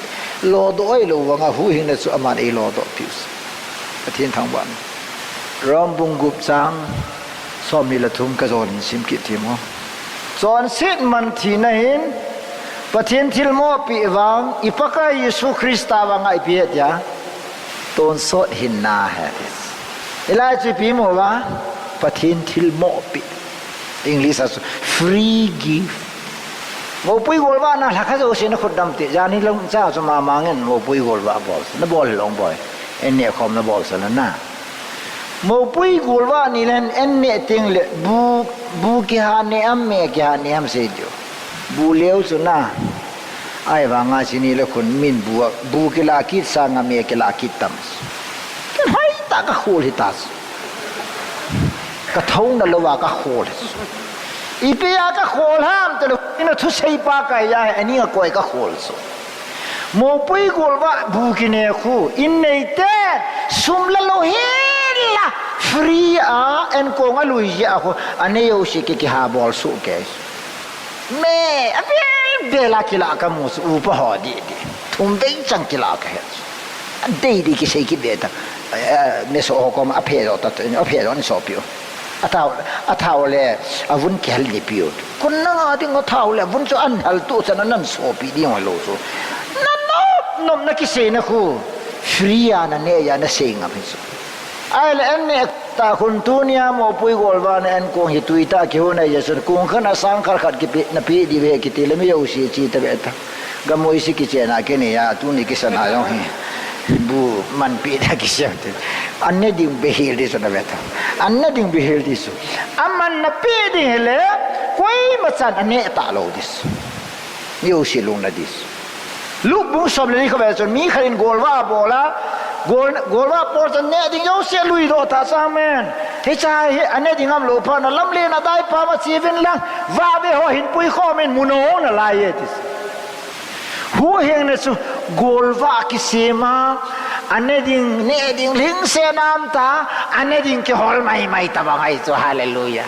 lodoh ahilou vanga huhhingna chu aman eilodoh piu. Pathen thangvah in. Rom bung gup chang somni le thum ka jol in sim kit thei mo. Chonset man thina hin Pathen thilmopi vang, i Pakai Jesu Christa vanga ipi ahi tia. Tonsot hinna ahi. Hilai chu ipi mo va, Pathen thil mohpi. English a chu free gift. Mopui golvah na lhakha jouse na khut dam te. Jani lang cha chu mama ngen mopui golvah bol. Na bol long boi. En ne khom na bol sa na. Mopui golvah ni len en ne ting le bu, bu kiha ne am me kiha ne am sei jo. Bu leu chu na. Ahivanga chini le khun min bu, bu kila kit sanga me kila kit tam. Ken hai ta ka khol hi ta. Ka thona lova ka khol. Ipi a ka khol ham te lo, ina thusei pa ka ya, ani a koi ka khol so. Mopui golvah bu kine khu, in nei te, sum la lo hi la, free a, en kong a lui ya khu, ane yo si ki ki ha bol su ke. Me, a bel bel a kila ka mu su, upa ho di di. Thum vei chang kila ka he. A dei di kisei ki be ta. Eh, me so ho kom a phe lo ta, a phe lo ni so piu. A thau, a thau le, a vun kihal ni piu. Kun na nga ding a thau le, vun chu an hal tu chan a nan so pi ding lo chu. Na nop, nop na kisei na khu. Free a na ne ya na sei ngam hi chu. Ai le en ne ta khun tunia mopui golvah na en kong hi tui ta kihon a ya chun kong khan a sang khar khat kipe, na pe di ve kiti le mi yo si chi ta ve ta. Gamoi si kichena kini ya, tuni kisana jong hi. Bu man pi da kisem te. An ne ding behel di su na ve ta. An ne ding behel di su. A man na pe ding hele, koima chan a ne ta lo di su. Ni u si lung na di su. Luke bung som le ni kha ve chun mi khat in golvah a bol a, gol, golvah a bol chun ne ding jouse lui doh ta cha men. Hicha hi a ne ding am lo pha na lam le na dai pa ma chi vin lang, va ve ho hin pui khom in mu no na lai e ti. Huhhingna chu golvah kisem a, a ne ding, ne ding lhingse nam ta, a ne ding kihol mai mai ta bang ahi chu, hallelujah.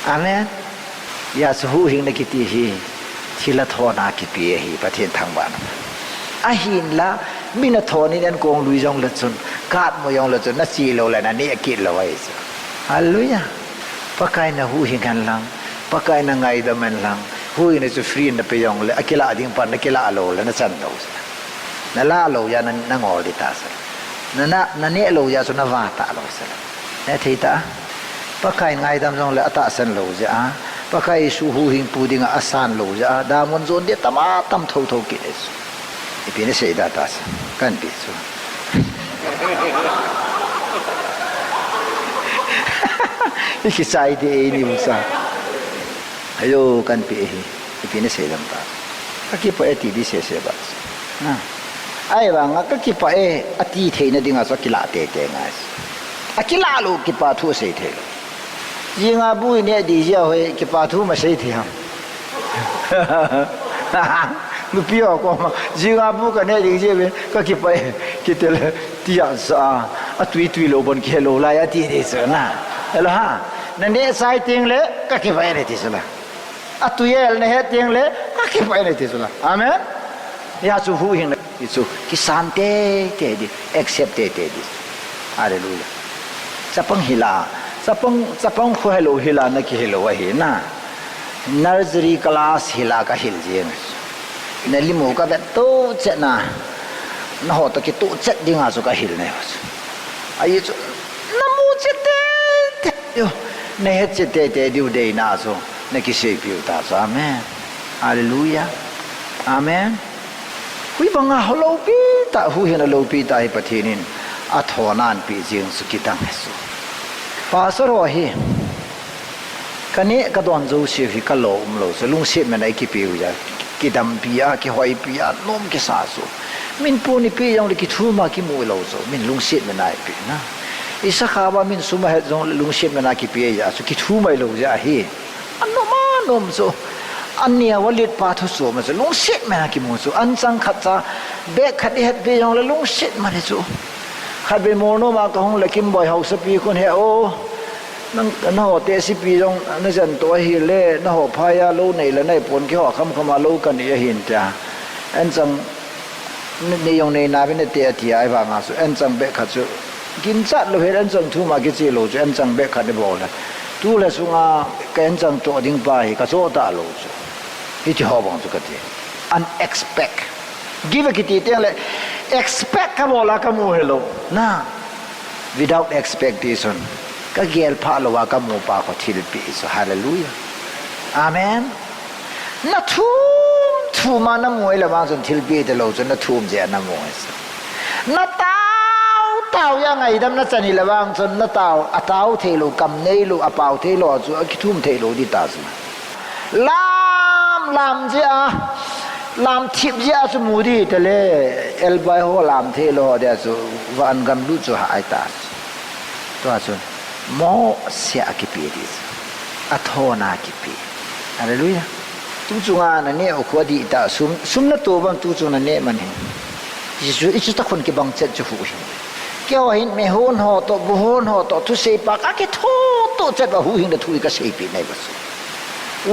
Amen. Ya chu huhhingna kiti hi, thil a thona kipe ahi, Pathen thangvahna. Ahinla, min a thon in en kong lui jong le chun, kat mo jong le chun, na chi lo le na ne kit lo ahi chu. Hallelujah. Pakai na huhhing hen lang, Pakai na ngaidam hen lang, huhhingna chu free na pe jong le, a kila ding pan na kila lo le, na chan to sa. Na la lo ya na, na ngol di ta sa. Na, na, na ne lo ya chu na va ta lo sa. Ne thei ta. Pakai ngaidam jong le a tahsan lo jeh a. Pakai Jesu huhhingpu dinga a san lo jeh a. Damun jon di tam a tam tho tho kit e. Ipi na sei da ta sa. Kan pi chu. I kichai di e ni u sa. Ayo, kan pi e hi. Ipi na sei dam ta. Ka kipah e ti di sese ba. Na. Ahivanga ka kipah e, a ti theina dinga chu a kila tete ngai. A kila lo kipa thu sei thei lo. Jinga bu i ne di jia hoi kipa thu ma sei thei ham. Nupi ho koma, jinga bu ka ne di jia ve, ka kipah e, kitel, ti a sa, a tui tui lo bon ki lo lai a ti di sa na. Hello ha, na ne sai ting le, ka kipah e ti sa la. A tui el na he ting le, ka kipah e ti sa la. Amen. Ya chu huhhingna. Ti chu, kisan tete di, accept tete di. Hallelujah. Chapang hila, chapang, chapang khu hello hila na ki hello ahi na. Nursery class hila ka hil jeng. Na limu ka vet to chet na. Na ho to ki to chet dinga chu ka hil ne. Ahi chu, na mu chet tete. Yo, na het chet tete diu dei na chu. Na kisei piu ta chu. Amen. Hallelujah. Amen. Hui banga ho lopi ta, huhhingna lopi ta hi Pathen in a thona an pi jing chu kidang he chu. Pastor ho hi, ka ne ka don jo si hi ka lo um lo chu, lungset mena i kipiu ja, kidampi a, kihoipi a, nom kisa chu. Min pon i pi jong le kithum a kimu lo chu, min lungset mena i pi na. I sakha ba min sum a het jong le lungset mena kipi ja chu, kithum a i lo ja hi. A nom a nom chu. An nia wa lit pa thu chu ma chu. Lungset mena kimu chu. An chang khat cha. Bek khat i het ve jong le lungset mena chu. Khat ve mo nom a ka hung le kim boi hausa pi kun he o. Nang, na ho te si pi jong, na jan to ahi le, na ho phai a lo nei le nei pon ki ho kham kham a lo ka nei ahin tia. An chang Ni, ni jong nei na vin te a ti a, ahivanga chu, an chang bek khat chu. Ginchat lo hel an chang thum a kichi lo chu, an chang bek khat ni bol le. Tu le sunga, ka an chang cho ding pa hi, ka cho ta lo chu. Hiti ho bang chu ka ti. Unexpect. Give a kiti teng le, expect ka bol a ka mu he lo. Na. Without expectation. Ka gel pha lou a ka mu pa kho thilpeh chu. Hallelujah. Amen. Na thum thum a na mu ahile vang chun thilpeh talou chu na thum jeh a na mu ahi chu. Na tao tao a ngaidam na chan hile vang chun na tao, a tao thei lou, kam nei lou, a pao thei lou chu a kithum thei lou di ta chu. Lam, lam jeh a, lam thip jeh a chu mu di tale, elbai ho lam thei lou ho dia chu, van gam lut chu hai ta. Tua chu, mo sia a kipe di chu. A thona kipe. Hallelujah. Tu chunga na neh u khu a di ta, sum, sum na to bang tu chung na neh man hi. Jesu, i chu ta khun kibang chet chu hu hi. Keiho hin mehon ho to, buhon ho to, thusei pa ka kitho to chet va hu hing da thu i ka seipeh nai va chu.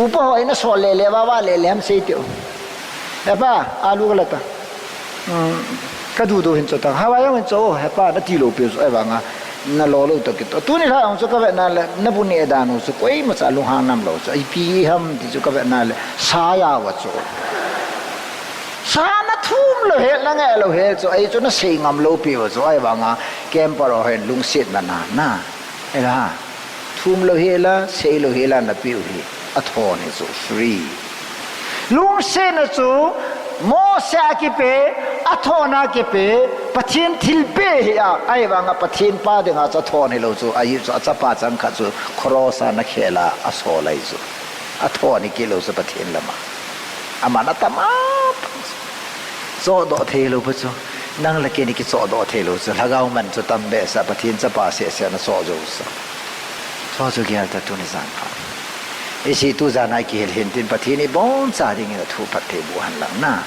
Upa ho in a sol lele, va va lele ham sei teu. Hepa, alu ka la ta. Um, ka dudu hin cho ta. Hava jong hin cho, hepa, na ti lou peh chu, ahivanga, na lo lou to kito. Tuni lha jong chu ka vet na le, na bu neh dan u chu, koima cha lunghang nam lou chu. Ipi ham ti chu ka vet na le, sa ja va chu. Sa na thum lou hel, na ngeh lou hel chu, ahi chu na sei ngam lou peh va chu, ahivanga, camper ho hin lungset na na, na. Ela, thum lou hel a, sei lou hel a na peh u hi, a thon hi chu free. Lungsetna chu, mo sia a kipe, a thona kipe, Pathen thilpeh hi a, ahivanga Pathen pa dinga chu a thon hi lou chu, ahi chu a chapa changkhat chu, cross a na khel a, a sol ahi chu. A thon hi kit lou chu Pathen lama. Aman a tama. Chohdoh thei lou pa chu. Nang le kei ni kichohdoh thei lou chu. Lhagao man chu tam behseh, Pathen chapa seh seh na choh jou sa. Chu chu gel ta tuni jan pha. Hiche tu jan a kihil hin tin Pathen in ibon cha dingin athu phatthei boh hen lang na.